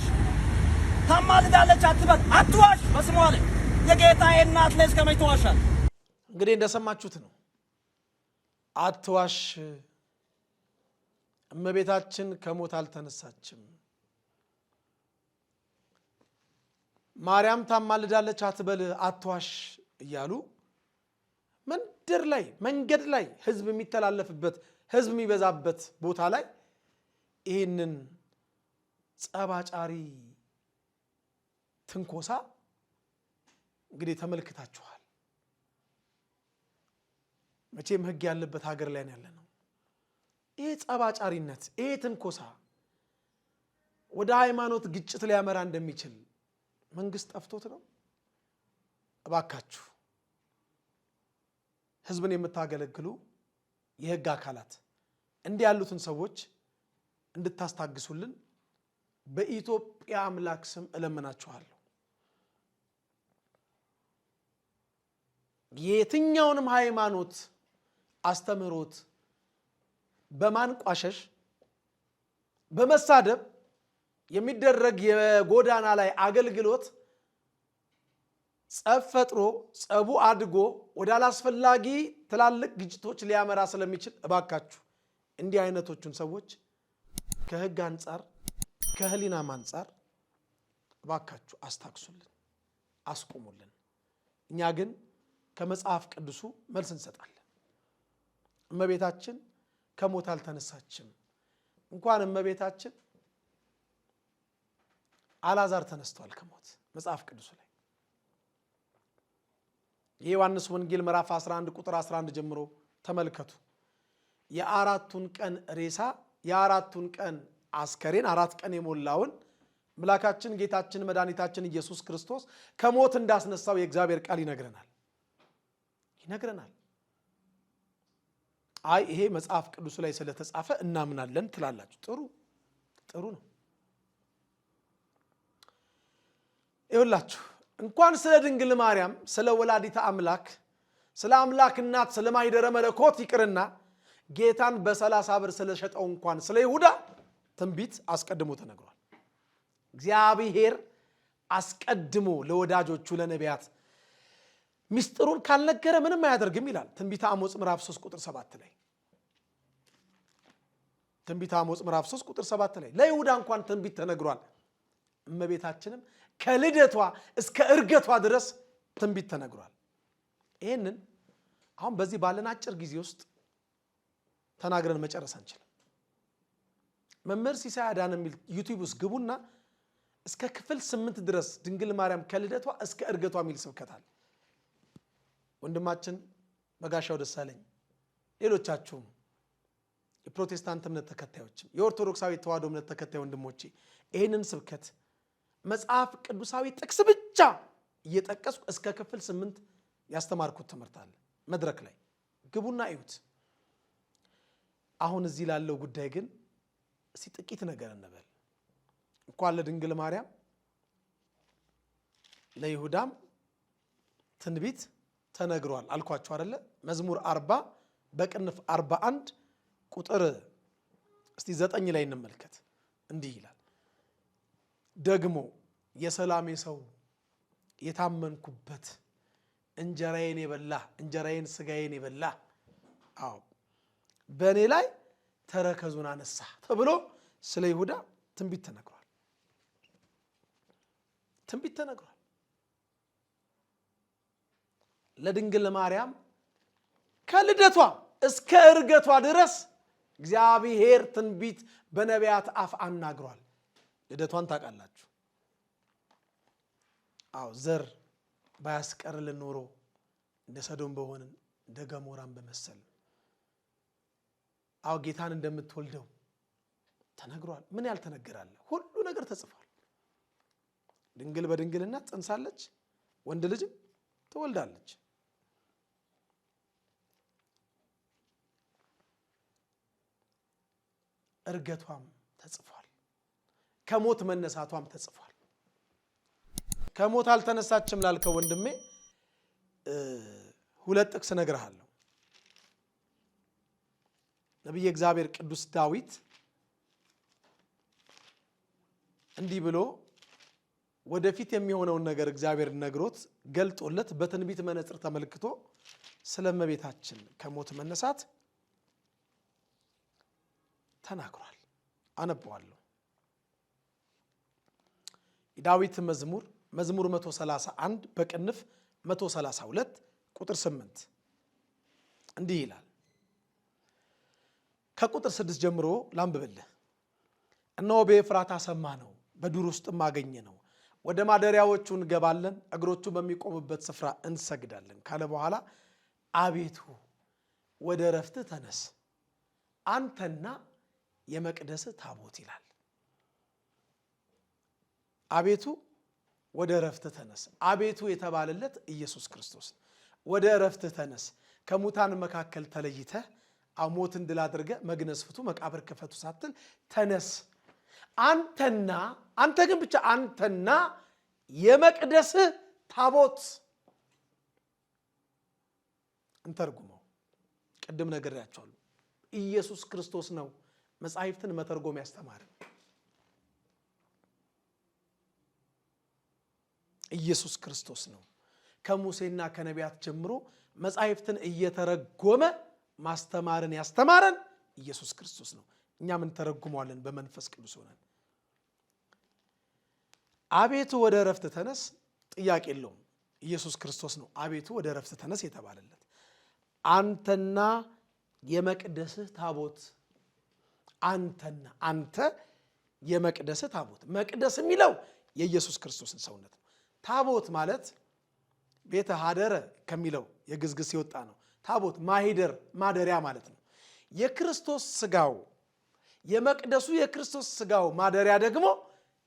ታማልዳለች አትበል፣ አትዋሽ። በስሟ ላይ የጌታዬ እናት ላይ እስከ መቼ ትዋሻለህ? እንግዲህ እንደሰማችሁት ነው። አትዋሽ፣ እመቤታችን ከሞት አልተነሳችም፣ ማርያም ታማልዳለች አትበል፣ አትዋሽ እያሉ መንደር ላይ መንገድ ላይ ህዝብ የሚተላለፍበት ህዝብ የሚበዛበት ቦታ ላይ ይህንን ጸባጫሪ ትንኮሳ እንግዲህ ተመልክታችኋል። መቼም ሕግ ያለበት ሀገር ላይ ያለ ነው። ይሄ ጸባጫሪነት፣ ይሄ ትንኮሳ ወደ ሃይማኖት ግጭት ሊያመራ እንደሚችል መንግስት ጠፍቶት ነው? እባካችሁ ህዝብን የምታገለግሉ የህግ አካላት እንዲህ ያሉትን ሰዎች እንድታስታግሱልን በኢትዮጵያ አምላክ ስም እለምናችኋለሁ። የትኛውንም ሃይማኖት አስተምህሮት በማንቋሸሽ፣ በመሳደብ የሚደረግ የጎዳና ላይ አገልግሎት ጸብ ፈጥሮ ጸቡ አድጎ ወደ አላስፈላጊ ትላልቅ ግጭቶች ሊያመራ ስለሚችል እባካችሁ እንዲህ አይነቶቹን ሰዎች ከህግ አንጻር፣ ከህሊናም አንጻር እባካችሁ አስታክሱልን፣ አስቁሙልን። እኛ ግን ከመጽሐፍ ቅዱሱ መልስ እንሰጣለን። እመቤታችን ከሞት አልተነሳችም። እንኳን እመቤታችን አልዓዛር ተነስቷል ከሞት፣ መጽሐፍ ቅዱሱ ላይ። የዮሐንስ ወንጌል ምዕራፍ 11 ቁጥር 11 ጀምሮ ተመልከቱ። የአራቱን ቀን ሬሳ፣ የአራቱን ቀን አስከሬን፣ 4 ቀን የሞላውን አምላካችን ጌታችን መድኃኒታችን ኢየሱስ ክርስቶስ ከሞት እንዳስነሳው የእግዚአብሔር ቃል ይነግረናል። አይ፣ ይሄ መጽሐፍ ቅዱሱ ላይ ስለተጻፈ እናምናለን ትላላችሁ። ጥሩ ጥሩ ነው። ይኸውላችሁ፣ እንኳን ስለ ድንግል ማርያም፣ ስለ ወላዲተ አምላክ፣ ስለ አምላክ እናት፣ ስለ ማኅደረ መለኮት ይቅርና ጌታን በ30 ብር ስለሸጠው እንኳን ስለ ይሁዳ ትንቢት አስቀድሞ ተነግሯል። እግዚአብሔር አስቀድሞ ለወዳጆቹ ለነቢያት ሚስጥሩን ካልነገረ ምንም አያደርግም ይላል ትንቢተ አሞጽ ምዕራፍ 3 ቁጥር 7 ላይ። ትንቢተ አሞጽ ምዕራፍ 3 ቁጥር 7 ላይ ለይሁዳ እንኳን ትንቢት ተነግሯል። እመቤታችንም ከልደቷ እስከ እርገቷ ድረስ ትንቢት ተነግሯል። ይህንን አሁን በዚህ ባለን አጭር ጊዜ ውስጥ ተናግረን መጨረስ አንችልም። መምህር ሲሳይ አዳነ የሚል YouTube ውስጥ ግቡና እስከ ክፍል 8 ድረስ ድንግል ማርያም ከልደቷ እስከ እርገቷ የሚል ስብከት አለ። ወንድማችን በጋሻው ደሳለኝ፣ ሌሎቻችሁም የፕሮቴስታንት እምነት ተከታዮችም የኦርቶዶክሳዊ ተዋሕዶ እምነት ተከታይ ወንድሞቼ፣ ይህንን ስብከት መጽሐፍ ቅዱሳዊ ጥቅስ ብቻ እየጠቀስኩ እስከ ክፍል 8 ያስተማርኩት ትምህርት አለ መድረክ ላይ፣ ግቡና እዩት። አሁን እዚህ ላለው ጉዳይ ግን እስቲ ጥቂት ነገር እንበል። እንኳን ለድንግል ማርያም ለይሁዳም ትንቢት ተነግሯል አልኳችሁ አይደለ? መዝሙር 40 በቅንፍ 41 ቁጥር እስቲ 9 ላይ እንመልከት። እንዲህ ይላል፣ ደግሞ የሰላሜ ሰው፣ የታመንኩበት፣ እንጀራዬን የበላ፣ እንጀራዬን ስጋዬን የበላ፣ አዎ፣ በእኔ ላይ ተረከዙን አነሳ ተብሎ ስለ ይሁዳ ትንቢት ተነግሯል። ትንቢት ተነግሯል። ለድንግል ማርያም ከልደቷ እስከ እርገቷ ድረስ እግዚአብሔር ትንቢት በነቢያት አፍ አናግሯል። ልደቷን ታውቃላችሁ። አዎ፣ ዘር ባያስቀርልን ኖሮ እንደ ሰዶም በሆንን፣ እንደ ገሞራን በመሰልን። አዎ፣ ጌታን እንደምትወልደው ተነግሯል። ምን ያልተነገራለ? ሁሉ ነገር ተጽፏል። ድንግል በድንግልና ጸንሳለች፣ ወንድ ልጅም ትወልዳለች። እርገቷም ተጽፏል። ከሞት መነሳቷም ተጽፏል። ከሞት አልተነሳችም ላልከው ወንድሜ ሁለት ጥቅስ እነግርሃለሁ። ነቢየ እግዚአብሔር ቅዱስ ዳዊት እንዲህ ብሎ ወደፊት የሚሆነውን ነገር እግዚአብሔር ነግሮት፣ ገልጦለት፣ በትንቢት መነጽር ተመልክቶ ስለ እመቤታችን ከሞት መነሳት ተናግሯል። አነበዋለሁ። የዳዊት መዝሙር፣ መዝሙር 131 በቅንፍ 132 ቁጥር 8 እንዲህ ይላል። ከቁጥር 6 ጀምሮ ላንብብልህ። እነሆ በኤፍራታ ሰማነው፣ በዱር ውስጥም አገኘነው። ወደ ማደሪያዎቹ እንገባለን፣ እግሮቹ በሚቆሙበት ስፍራ እንሰግዳለን ካለ በኋላ፣ አቤቱ ወደ እረፍትህ ተነስ አንተና የመቅደስህ ታቦት ይላል። አቤቱ ወደ እረፍትህ ተነስ። አቤቱ የተባለለት ኢየሱስ ክርስቶስ ነው። ወደ እረፍትህ ተነስ፣ ከሙታን መካከል ተለይተህ ሞትን ድል አድርገህ መግነዝ ፍቱ መቃብር ክፈቱ ሳትል ተነስ። አንተና አንተ ግን ብቻ አንተና የመቅደስህ ታቦት። እንተርጉመው። ቅድም ነግሬያቸዋለሁ። ኢየሱስ ክርስቶስ ነው መጻሕፍትን መተርጎም ያስተማረን። ኢየሱስ ክርስቶስ ነው ከሙሴና ከነቢያት ጀምሮ መጻሕፍትን እየተረጎመ ማስተማርን ያስተማረን ኢየሱስ ክርስቶስ ነው። እኛም እንተረጉመዋለን በመንፈስ ቅዱስ ሆነን። አቤቱ ወደ እረፍት ተነስ፣ ጥያቄ የለውም። ኢየሱስ ክርስቶስ ነው አቤቱ ወደ እረፍት ተነስ የተባለለት። አንተና የመቅደስህ ታቦት፣ አንተና አንተ የመቅደስህ ታቦት። መቅደስ የሚለው የኢየሱስ ክርስቶስን ሰውነት ነው። ታቦት ማለት ቤተ ሀደረ ከሚለው የግዝግዝ የወጣ ነው። ታቦት ማሂደር ማደሪያ ማለት ነው። የክርስቶስ ስጋው የመቅደሱ የክርስቶስ ስጋው ማደሪያ ደግሞ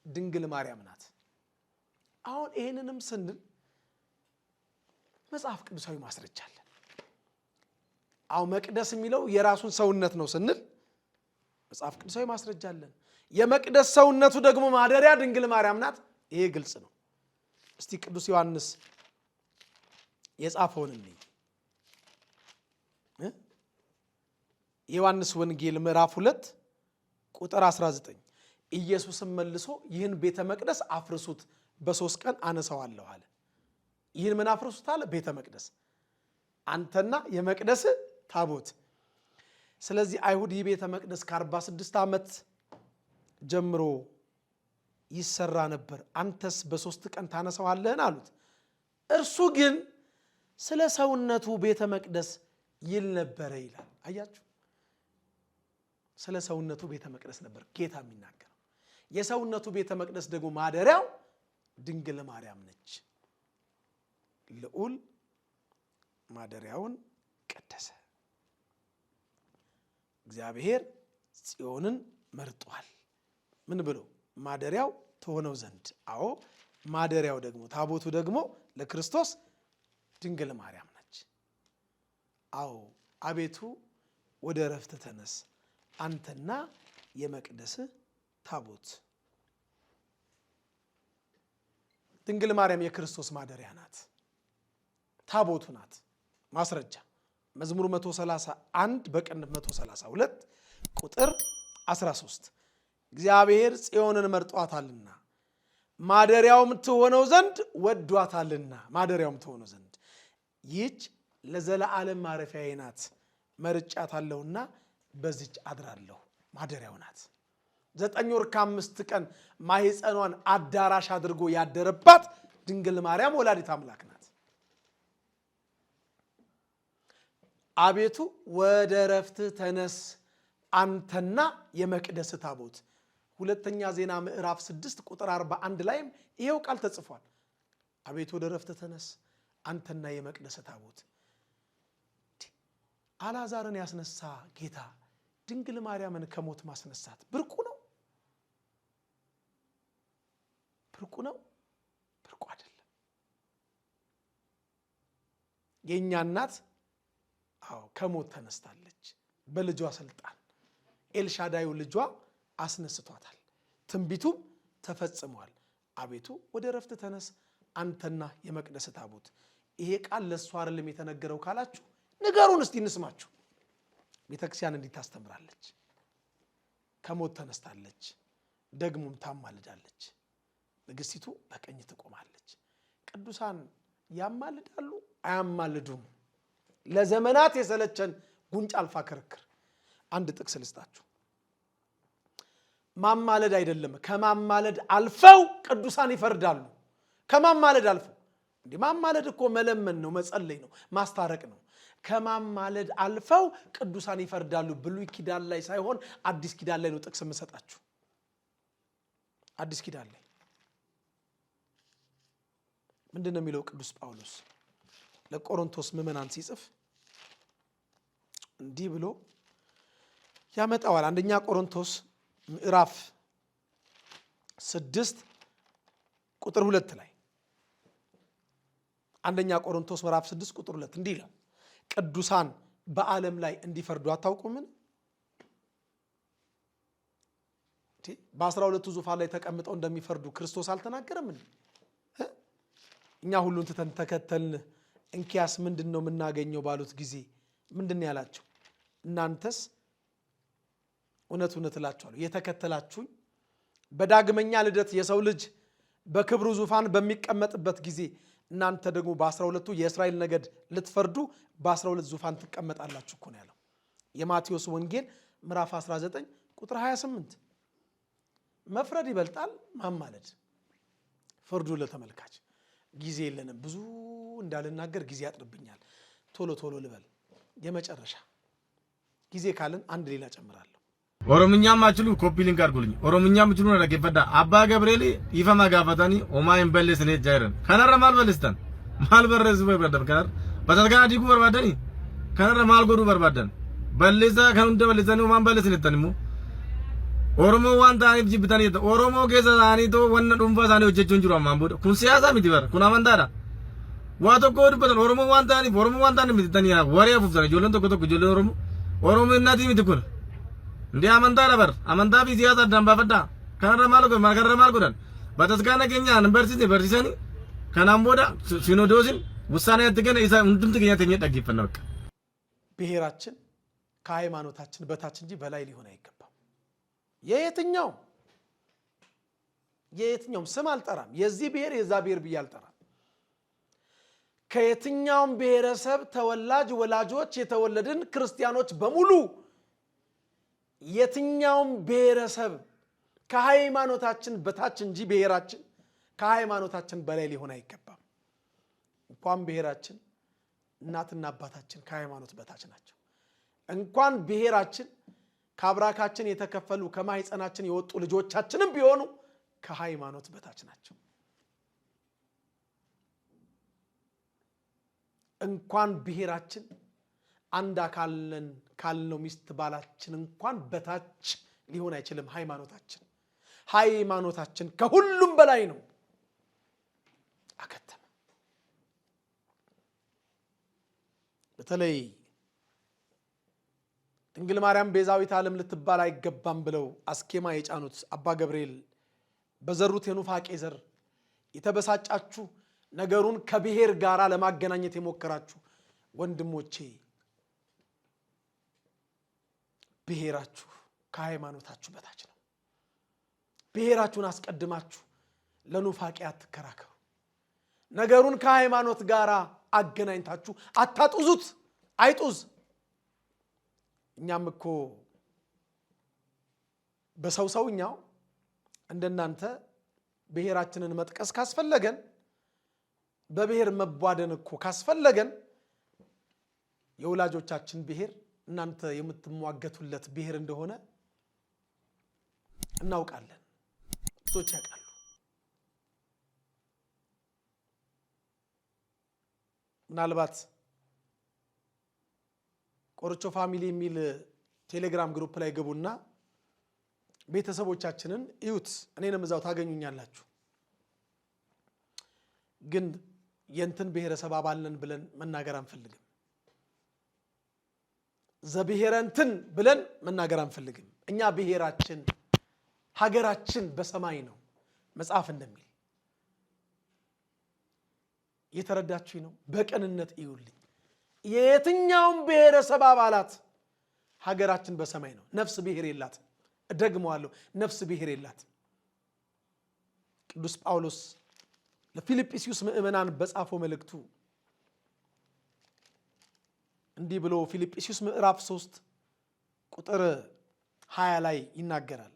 ድንግል ማርያም ናት። አሁን ይህንንም ስንል መጽሐፍ ቅዱሳዊ ማስረጃ አለን። አሁን መቅደስ የሚለው የራሱን ሰውነት ነው ስንል መጽሐፍ ቅዱሳዊ ማስረጃ አለን። የመቅደስ ሰውነቱ ደግሞ ማደሪያ ድንግል ማርያም ናት። ይሄ ግልጽ ነው። እስቲ ቅዱስ ዮሐንስ የጻፈውን እንይ። የዮሐንስ ወንጌል ምዕራፍ 2 ቁጥር 19 ኢየሱስም መልሶ ይህን ቤተ መቅደስ አፍርሱት፣ በ3 ቀን አነሳዋለሁ አለ። ይህን ምን አፍርሱት አለ? ቤተ መቅደስ፣ አንተና የመቅደስ ታቦት። ስለዚህ አይሁድ ይህ ቤተ መቅደስ ከ46 ዓመት ጀምሮ ይሰራ ነበር፣ አንተስ በ3 ቀን ታነሳዋለህን አሉት። እርሱ ግን ስለ ሰውነቱ ቤተ መቅደስ ይል ነበረ ይላል። አያችሁ፣ ስለ ሰውነቱ ቤተ መቅደስ ነበር ጌታ የሚናገረው። የሰውነቱ ቤተ መቅደስ ደግሞ ማደሪያው ድንግል ማርያም ነች። ልዑል ማደሪያውን ቀደሰ። እግዚአብሔር ጽዮንን መርጧል። ምን ብሎ? ማደሪያው ትሆነው ዘንድ። አዎ ማደሪያው ደግሞ ታቦቱ ደግሞ ለክርስቶስ ድንግል ማርያም ነች። አዎ አቤቱ ወደ እረፍት ተነስ አንተና የመቅደስህ ታቦት። ድንግል ማርያም የክርስቶስ ማደሪያ ናት፣ ታቦቱ ናት። ማስረጃ መዝሙር 131 በቅንፍ 132 ቁጥር 13 እግዚአብሔር ጽዮንን መርጧታልና ማደሪያውም ትሆነው ዘንድ ወዷታልና፣ ማደሪያውም ትሆነው ዘንድ ይህች ለዘለዓለም ማረፊያዬ ናት፣ መርጫታለሁና በዚች አድራለሁ። ማደሪያው ናት። 9 ወር ከ5 ቀን ማህፀኗን አዳራሽ አድርጎ ያደረባት ድንግል ማርያም ወላዲት አምላክ ናት። አቤቱ ወደ እረፍትህ ተነስ አንተና የመቅደስ ታቦት። ሁለተኛ ዜና ምዕራፍ 6 ቁጥር 41 ላይም ይሄው ቃል ተጽፏል። አቤቱ ወደ እረፍትህ ተነስ አንተና የመቅደስ ታቦት። አልዓዛርን ያስነሳ ጌታ ድንግል ማርያምን ከሞት ማስነሳት ብርቁ ነው? ብርቁ ነው? ብርቁ አይደለም። የእኛ እናት አዎ ከሞት ተነስታለች በልጇ ስልጣን። ኤልሻዳዩ ልጇ አስነስቷታል። ትንቢቱም ተፈጽሟል። አቤቱ ወደ እረፍት ተነስ አንተና የመቅደስ ታቦት። ይሄ ቃል ለእሷ አይደለም የተነገረው ካላችሁ ንገሩን እስቲ እንስማችሁ። ቤተክርስቲያን እንዲህ ታስተምራለች። ከሞት ተነስታለች፣ ደግሞም ታማልዳለች። ንግስቲቱ በቀኝ ትቆማለች። ቅዱሳን ያማልዳሉ አያማልዱም? ለዘመናት የሰለቸን ጉንጭ አልፋ ክርክር። አንድ ጥቅስ ልስጣችሁ። ማማለድ አይደለም፣ ከማማለድ አልፈው ቅዱሳን ይፈርዳሉ። ከማማለድ አልፈው እንዴ! ማማለድ እኮ መለመን ነው፣ መጸለይ ነው፣ ማስታረቅ ነው። ከማማለድ አልፈው ቅዱሳን ይፈርዳሉ። ብሉይ ኪዳን ላይ ሳይሆን አዲስ ኪዳን ላይ ነው ጥቅስ የምሰጣችሁ። አዲስ ኪዳን ላይ ምንድን ነው የሚለው ቅዱስ ጳውሎስ ለቆሮንቶስ ምዕመናን ሲጽፍ? እንዲህ ብሎ ያመጣዋል። አንደኛ ቆሮንቶስ ምዕራፍ 6 ቁጥር 2 ላይ፣ አንደኛ ቆሮንቶስ ምዕራፍ 6 ቁጥር 2 እንዲህ ይላል፣ ቅዱሳን በዓለም ላይ እንዲፈርዱ አታውቁምን? በ12ቱ ዙፋን ላይ ተቀምጠው እንደሚፈርዱ ክርስቶስ አልተናገረም? እኛ ሁሉን ትተን ተከተልን፣ እንኪያስ ምንድን ነው የምናገኘው ባሉት ጊዜ ምንድን ነው ያላቸው? እናንተስ እውነት እውነት እላችኋለሁ የተከተላችሁኝ በዳግመኛ ልደት የሰው ልጅ በክብሩ ዙፋን በሚቀመጥበት ጊዜ እናንተ ደግሞ በ12ቱ የእስራኤል ነገድ ልትፈርዱ በ12 ዙፋን ትቀመጣላችሁ እኮ ነው ያለው። የማቴዎስ ወንጌል ምዕራፍ 19 ቁጥር 28። መፍረድ ይበልጣል ማማለድ። ፍርዱ ለተመልካች። ጊዜ የለንም፣ ብዙ እንዳልናገር ጊዜ ያጥርብኛል። ቶሎ ቶሎ ልበል። የመጨረሻ ጊዜ ካለን አንድ ሌላ ጨምራለሁ። ኦሮምኛ ማችሉ copy link አድርጉልኝ። ኦሮምኛ ምችሉ dhaggeeffadhaa። Abbaa Gabriel dhiifama gaafatanii homaa hin balleessine jechaa kanarra maal balleessitan? Maal barreessuu barbaadan? Kanarra bataskaana diiguu barbaadanii? Kanarra maal godhuu barbaadan? Balleessaa kan hunda balleessanii homaa hin balleessine jettan immoo Oromoo waan ta'aniif jibbitanii jettan. Oromoo keessa ta'anii too wanna dhuunfaa isaanii hojjechuu hin jiru ammaan booda. Kun siyaasaa miti bara, kun amantaadha. Waa tokko dubbatan Oromoo waan ta'aniif, Oromoo waan ta'aniif miti jettanii waree afuuftan. Ijoolleen tokko tokko, ijoolleen Oromoo, Oromoo miti kun. እንዲህ amantaadha bar. Amantaa fi siyaasa addaan baafadhaa. Kanarra maal godhan? Kanarra maal godhan? Bataskaana keenya hin barsiisne, barsiisanii kanaan booda ሲኖዶስን ውሳኔ ያትገነ isa hundumti keenya teenyee dhaggeeffanna በቃ። ብሔራችን ከሃይማኖታችን በታች እንጂ በላይ ሊሆን አይገባም። የየትኛውም ስም አልጠራም። የዚህ ብሔር የዛ ብሔር ብዬ አልጠራም። ከየትኛውም ብሔረሰብ ተወላጅ ወላጆች የተወለድን ክርስቲያኖች በሙሉ የትኛውም ብሔረሰብ ከሃይማኖታችን በታች እንጂ ብሔራችን ከሃይማኖታችን በላይ ሊሆን አይገባም። እንኳን ብሔራችን እናትና አባታችን ከሃይማኖት በታች ናቸው። እንኳን ብሔራችን ከአብራካችን የተከፈሉ ከማህፀናችን የወጡ ልጆቻችንም ቢሆኑ ከሃይማኖት በታች ናቸው። እንኳን ብሔራችን አንድ አካል ነን ካልነው ሚስት ባላችን እንኳን በታች ሊሆን አይችልም። ሃይማኖታችን ከሁሉም በላይ ነው። አከተመ። በተለይ ድንግል ማርያም ቤዛዊት ዓለም ልትባል አይገባም ብለው አስኬማ የጫኑት አባ ገብርኤል በዘሩት የኑፋቄ ዘር የተበሳጫችሁ፣ ነገሩን ከብሔር ጋር ለማገናኘት የሞከራችሁ ወንድሞቼ፣ ብሔራችሁ ከሃይማኖታችሁ በታች ነው። ብሔራችሁን አስቀድማችሁ ለኑፋቄ አትከራከሩ። ነገሩን ከሃይማኖት ጋር አገናኝታችሁ አታጡዙት፣ አይጡዝ። እኛም እኮ በሰው ሰውኛው እንደናንተ ብሔራችንን መጥቀስ ካስፈለገን፣ በብሔር መቧደን እኮ ካስፈለገን፣ የወላጆቻችን ብሔር እናንተ የምትሟገቱለት ብሔር እንደሆነ እናውቃለን። ብዙዎች ያውቃሉ። ምናልባት ቆርቾ family የሚል ቴሌግራም group ላይ ግቡና ቤተሰቦቻችንን እዩት። እኔንም እዛው ታገኙኛላችሁ። ግን የእንትን ብሔረሰብ አባል ነን ብለን መናገር አንፈልግም። ዘብሔረ እንትን ብለን መናገር አንፈልግም። እኛ ብሔራችን ሀገራችን በሰማይ ነው መጽሐፍ እንደሚል፣ እየተረዳችሁኝ ነው። በቅንነት እዩልኝ። የየትኛውም ብሔረሰብ አባላት ሀገራችን በሰማይ ነው። ነፍስ ብሔር የላትም። እደግመዋለሁ፣ ነፍስ ብሔር የላትም። ቅዱስ ጳውሎስ ለፊልጵስዩስ ምዕመናን በጻፈው መልእክቱ እንዲህ ብሎ ፊልጵስዩስ ምዕራፍ 3 ቁጥር 20 ላይ ይናገራል።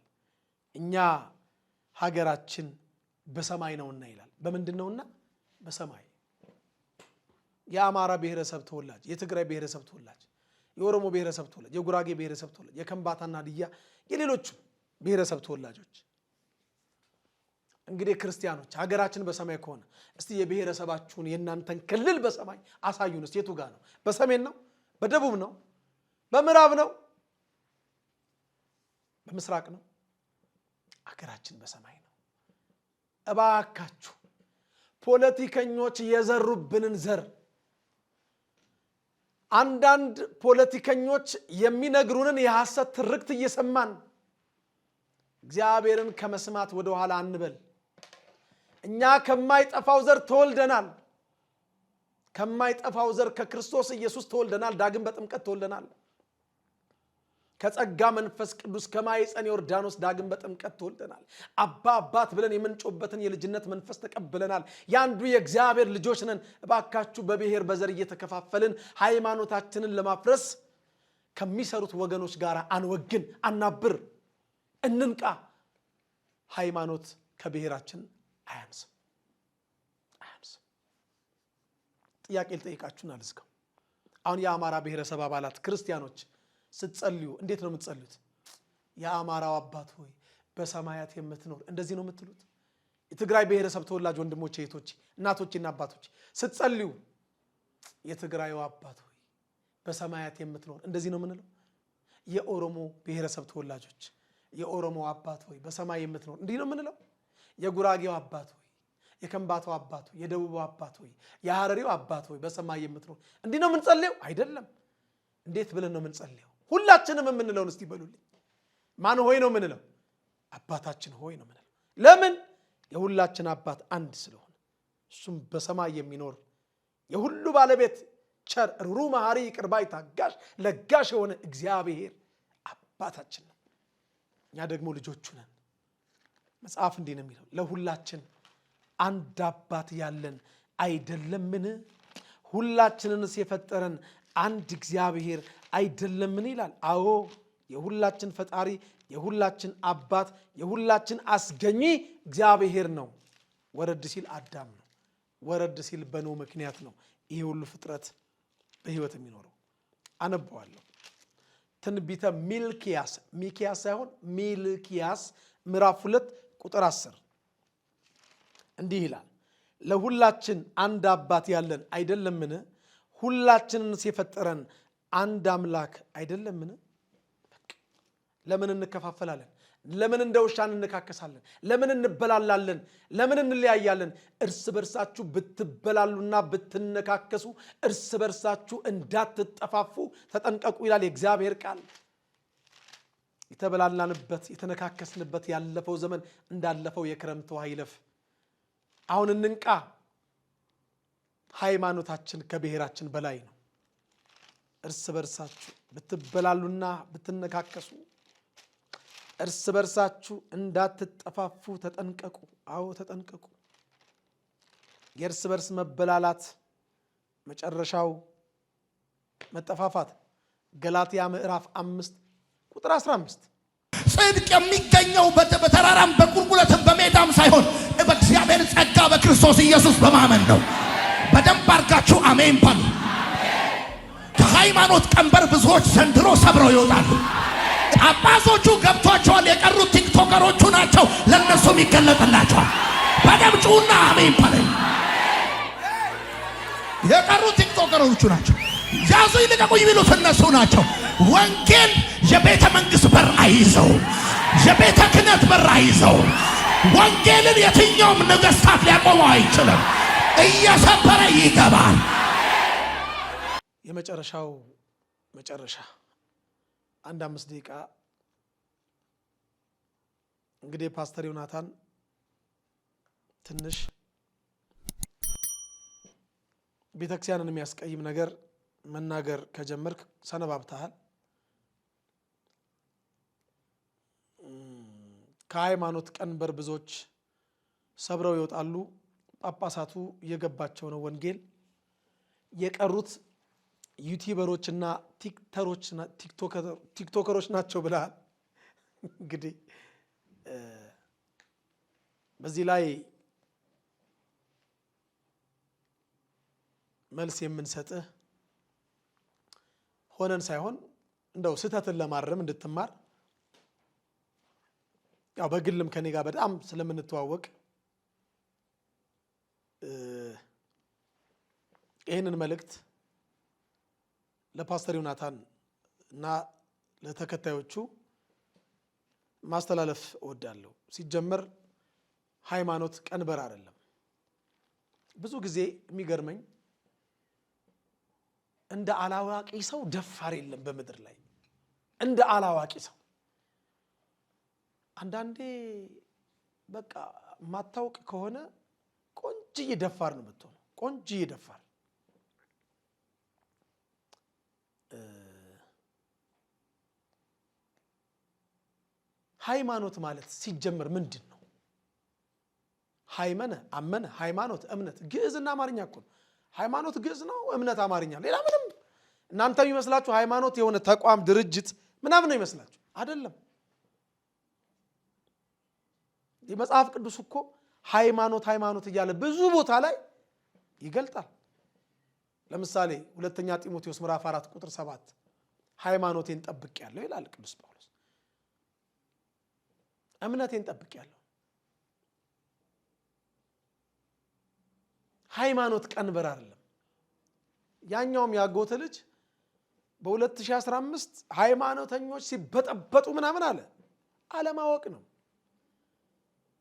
እኛ ሀገራችን በሰማይ ነውና ይላል። በምንድን ነውና? በሰማይ። የአማራ ብሔረሰብ ተወላጅ፣ የትግራይ ብሔረሰብ ተወላጅ፣ የኦሮሞ ብሔረሰብ ተወላጅ፣ የጉራጌ ብሔረሰብ ተወላጅ፣ የከምባታና ሀዲያ፣ የሌሎቹ ብሔረሰብ ተወላጆች፣ እንግዲህ ክርስቲያኖች ሀገራችን በሰማይ ከሆነ እስቲ የብሔረሰባችሁን የእናንተን ክልል በሰማይ አሳዩን። እስቲ የቱ ጋር ነው? በሰሜን ነው? በደቡብ ነው? በምዕራብ ነው? በምስራቅ ነው? አገራችን በሰማይ ነው። እባካችሁ ፖለቲከኞች የዘሩብንን ዘር፣ አንዳንድ ፖለቲከኞች የሚነግሩንን የሐሰት ትርክት እየሰማን እግዚአብሔርን ከመስማት ወደ ኋላ አንበል። እኛ ከማይጠፋው ዘር ተወልደናል። ከማይጠፋው ዘር ከክርስቶስ ኢየሱስ ተወልደናል። ዳግም በጥምቀት ተወልደናል። ከጸጋ መንፈስ ቅዱስ ከማኅፀነ ዮርዳኖስ ዳግም በጥምቀት ተወልደናል። አባ አባት ብለን የምንጮህበትን የልጅነት መንፈስ ተቀብለናል። የአንዱ የእግዚአብሔር ልጆች ነን። እባካችሁ በብሔር በዘር እየተከፋፈልን ሃይማኖታችንን ለማፍረስ ከሚሰሩት ወገኖች ጋር አንወግን፣ አናብር፣ እንንቃ። ሃይማኖት ከብሔራችን አያንስም፣ አያንስም። ጥያቄ ልጠይቃችሁን አልዝጋው። አሁን የአማራ ብሔረሰብ አባላት ክርስቲያኖች ስትጸልዩ እንዴት ነው የምትጸልዩት? የአማራው አባት ሆይ በሰማያት የምትኖር፣ እንደዚህ ነው የምትሉት? የትግራይ ብሔረሰብ ተወላጅ ወንድሞቼ፣ እህቶቼ፣ እናቶቼና አባቶች ስትጸልዩ የትግራዩ አባት ሆይ በሰማያት የምትኖር፣ እንደዚህ ነው የምንለው? የኦሮሞ ብሔረሰብ ተወላጆች የኦሮሞ አባት ሆይ በሰማይ የምትኖር፣ እንዲህ ነው የምንለው? የጉራጌው አባት ሆይ፣ የከምባታው አባት ሆይ፣ የደቡቡ አባት ሆይ፣ የሐረሪው አባት ሆይ በሰማይ የምትኖር፣ እንዲህ ነው የምንጸልየው? አይደለም። እንዴት ብለን ነው የምንጸልየው? ሁላችንም የምንለውን እስቲ በሉልኝ። ማን ሆይ ነው የምንለው? አባታችን ሆይ ነው የምንለው። ለምን? የሁላችን አባት አንድ ስለሆነ፣ እሱም በሰማይ የሚኖር የሁሉ ባለቤት፣ ቸር፣ ርኅሩህ፣ መሐሪ፣ ይቅር ባይ፣ ታጋሽ፣ ለጋሽ የሆነ እግዚአብሔር አባታችን ነው። እኛ ደግሞ ልጆቹ ነን። መጽሐፍ እንዲህ ነው የሚለው፣ ለሁላችን አንድ አባት ያለን አይደለምን? ሁላችንንስ የፈጠረን አንድ እግዚአብሔር አይደለምን? ይላል። አዎ፣ የሁላችን ፈጣሪ፣ የሁላችን አባት፣ የሁላችን አስገኚ እግዚአብሔር ነው። ወረድ ሲል አዳም ነው። ወረድ ሲል በኖህ ምክንያት ነው ይሄ ሁሉ ፍጥረት በህይወት የሚኖረው። አነበዋለሁ። ትንቢተ ሚልኪያስ፣ ሚኪያስ ሳይሆን ሚልኪያስ፣ ምዕራፍ 2 ቁጥር 10 እንዲህ ይላል። ለሁላችን አንድ አባት ያለን አይደለምን? ሁላችንንስ የፈጠረን አንድ አምላክ አይደለምን? ለምን እንከፋፈላለን? ለምን እንደ ውሻ እንነካከሳለን? ለምን እንበላላለን? ለምን እንለያያለን? እርስ በርሳችሁ ብትበላሉና ብትነካከሱ እርስ በርሳችሁ እንዳትጠፋፉ ተጠንቀቁ ይላል የእግዚአብሔር ቃል። የተበላላንበት፣ የተነካከስንበት ያለፈው ዘመን እንዳለፈው የክረምት ውሃ ይለፍ። አሁን እንንቃ። ሃይማኖታችን ከብሔራችን በላይ ነው። እርስ በርሳችሁ ብትበላሉና ብትነካከሱ እርስ በርሳችሁ እንዳትጠፋፉ ተጠንቀቁ። አዎ ተጠንቀቁ። የእርስ በርስ መበላላት መጨረሻው መጠፋፋት። ገላትያ ምዕራፍ 5 ቁጥር 15። ጽድቅ የሚገኘው በተራራም በቁልቁለትም በሜዳም ሳይሆን በእግዚአብሔር ጸጋ በክርስቶስ ኢየሱስ በማመን ነው። በደንብ አድርጋችሁ አሜን በሉ። ከሃይማኖት ቀንበር ብዙዎች ዘንድሮ ሰብረው ይወጣሉ። ጳጳሶቹ ገብቷቸዋል። የቀሩት ቲክቶከሮቹ ናቸው። ለእነሱም ይገለጥላቸዋል። በደንብ ጩና አሜን በለኝ። የቀሩት ቲክቶከሮቹ ናቸው። ያዙ ይልቀቁኝ የሚሉት እነሱ ናቸው። ወንጌል የቤተ መንግስት በር አይዘውም። የቤተ ክህነት በር አይዘውም። ወንጌልን የትኛውም ነገስታት ሊያቆመው አይችልም። እየሰበረ ይገባል። የመጨረሻው መጨረሻ አንድ 5 ደቂቃ። እንግዲህ ፓስተር ዮናታን ትንሽ ቤተክርስቲያንን የሚያስቀይም ነገር መናገር ከጀመርክ ሰነባብተሃል። ከሃይማኖት ቀንበር ብዙዎች ሰብረው ይወጣሉ። ጳጳሳቱ እየገባቸው ነው ወንጌል። የቀሩት ዩቲዩበሮችና ቲክቶከሮች ናቸው ብለሃል። እንግዲህ በዚህ ላይ መልስ የምንሰጥህ ሆነን ሳይሆን እንደው ስህተትን ለማረም እንድትማር፣ ያው በግልም ከኔ ጋር በጣም ስለምንተዋወቅ ይህንን መልእክት ለፓስተር ዮናታን እና ለተከታዮቹ ማስተላለፍ እወዳለሁ። ሲጀመር ሃይማኖት ቀንበር አይደለም። ብዙ ጊዜ የሚገርመኝ እንደ አላዋቂ ሰው ደፋር የለም በምድር ላይ፣ እንደ አላዋቂ ሰው። አንዳንዴ በቃ ማታውቅ ከሆነ ቆንጅዬ ደፋር ነው የምትሆነው። ቆንጅዬ ደፋር። ሃይማኖት ማለት ሲጀመር ምንድን ነው? ሃይመነ አመነ፣ ሃይማኖት፣ እምነት። ግዕዝና አማርኛ እኮ ነው። ሃይማኖት ግዕዝ ነው፣ እምነት አማርኛ። ሌላ ምንም እናንተ የሚመስላችሁ ሃይማኖት የሆነ ተቋም ድርጅት ምናምን ነው ይመስላችሁ፣ አይደለም። የመጽሐፍ ቅዱስ እኮ ሃይማኖት ሃይማኖት እያለ ብዙ ቦታ ላይ ይገልጣል። ለምሳሌ ሁለተኛ ጢሞቴዎስ ምዕራፍ 4 ቁጥር 7 ሃይማኖቴን ጠብቄአለሁ ይላል ቅዱስ ጳውሎስ። እምነቴን ጠብቄአለሁ። ሃይማኖት ቀንበር አይደለም። ያኛውም ያጎተ ልጅ በ2015 ሃይማኖተኞች ሲበጠበጡ ምናምን አለ። አለማወቅ ነው።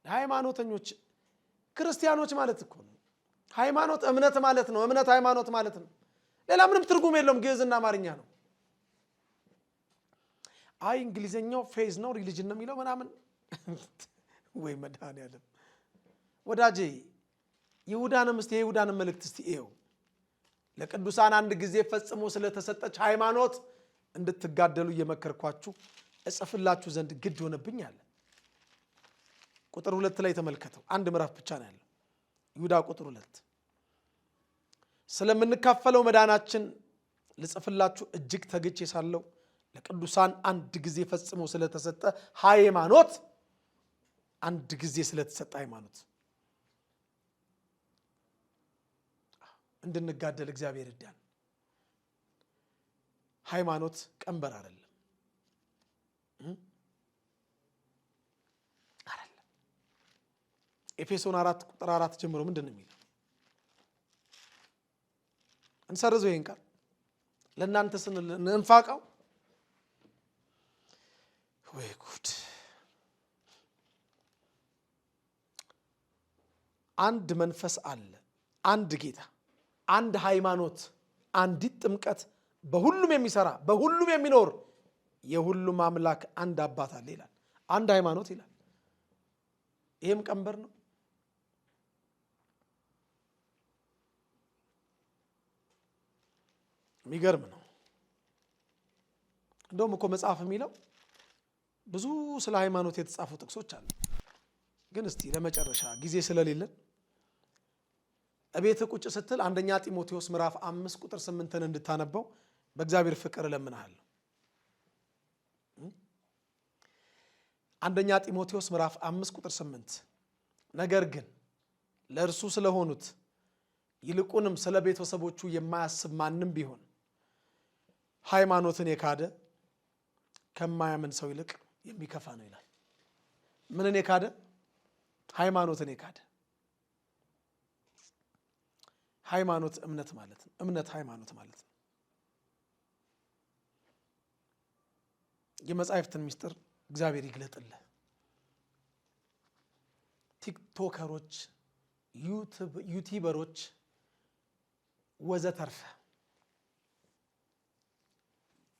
ሃይማኖተኞች ክርስቲያኖች ማለት እኮ ነው። ሃይማኖት እምነት ማለት ነው። እምነት ሃይማኖት ማለት ነው። ሌላ ምንም ትርጉም የለውም። ግዕዝና አማርኛ ነው። አይ እንግሊዘኛው faith ነው religion ነው የሚለው ምናምን። ወይ መድኃኒዓለም ወዳጄ፣ ይሁዳንም እስቲ የይሁዳንም መልእክት እስቲ እየው። ለቅዱሳን አንድ ጊዜ ፈጽሞ ስለተሰጠች ሃይማኖት እንድትጋደሉ እየመከርኳችሁ እጽፍላችሁ ዘንድ ግድ ሆነብኝ አለ። ቁጥር 2 ላይ ተመልከተው። አንድ ምዕራፍ ብቻ ነው ያለው። ይሁዳ ቁጥር 2 ስለምንካፈለው መዳናችን ልጽፍላችሁ እጅግ ተግቼ ሳለሁ ለቅዱሳን አንድ ጊዜ ፈጽሞ ስለተሰጠ ሃይማኖት፣ አንድ ጊዜ ስለተሰጠ ሃይማኖት እንድንጋደል እግዚአብሔር ይርዳን። ሃይማኖት ቀንበር አይደለም አይደለም። ኤፌሶን 4 ቁጥር 4 ጀምሮ ምንድን ነው የሚለው? እንሰርዘው ይሄን ቃል ለእናንተ ስንል እንፋቀው። ወይ ጉድ! አንድ መንፈስ አለ፣ አንድ ጌታ፣ አንድ ሃይማኖት፣ አንዲት ጥምቀት፣ በሁሉም የሚሰራ በሁሉም የሚኖር የሁሉም አምላክ አንድ አባት አለ ይላል። አንድ ሃይማኖት ይላል። ይሄም ቀንበር ነው። የሚገርም ነው። እንደውም እኮ መጽሐፍ የሚለው ብዙ ስለ ሃይማኖት የተጻፉ ጥቅሶች አሉ። ግን እስቲ ለመጨረሻ ጊዜ ስለሌለን እቤት ቁጭ ስትል አንደኛ ጢሞቴዎስ ምዕራፍ 5 ቁጥር 8 እንድታነበው በእግዚአብሔር ፍቅር እለምንሃለሁ። አንደኛ ጢሞቴዎስ ምዕራፍ 5 ቁጥር 8 ነገር ግን ለእርሱ ስለሆኑት ይልቁንም ስለ ቤተሰቦቹ የማያስብ ማንም ቢሆን ሃይማኖትን የካደ ከማያምን ሰው ይልቅ የሚከፋ ነው ይላል። ምንን የካደ? ሃይማኖትን የካደ። ሃይማኖት እምነት ማለት ነው። እምነት ሃይማኖት ማለት ነው። የመጻሕፍትን ምስጢር እግዚአብሔር ይግለጥልህ። ቲክቶከሮች፣ ዩቲዩበሮች ወዘተርፈ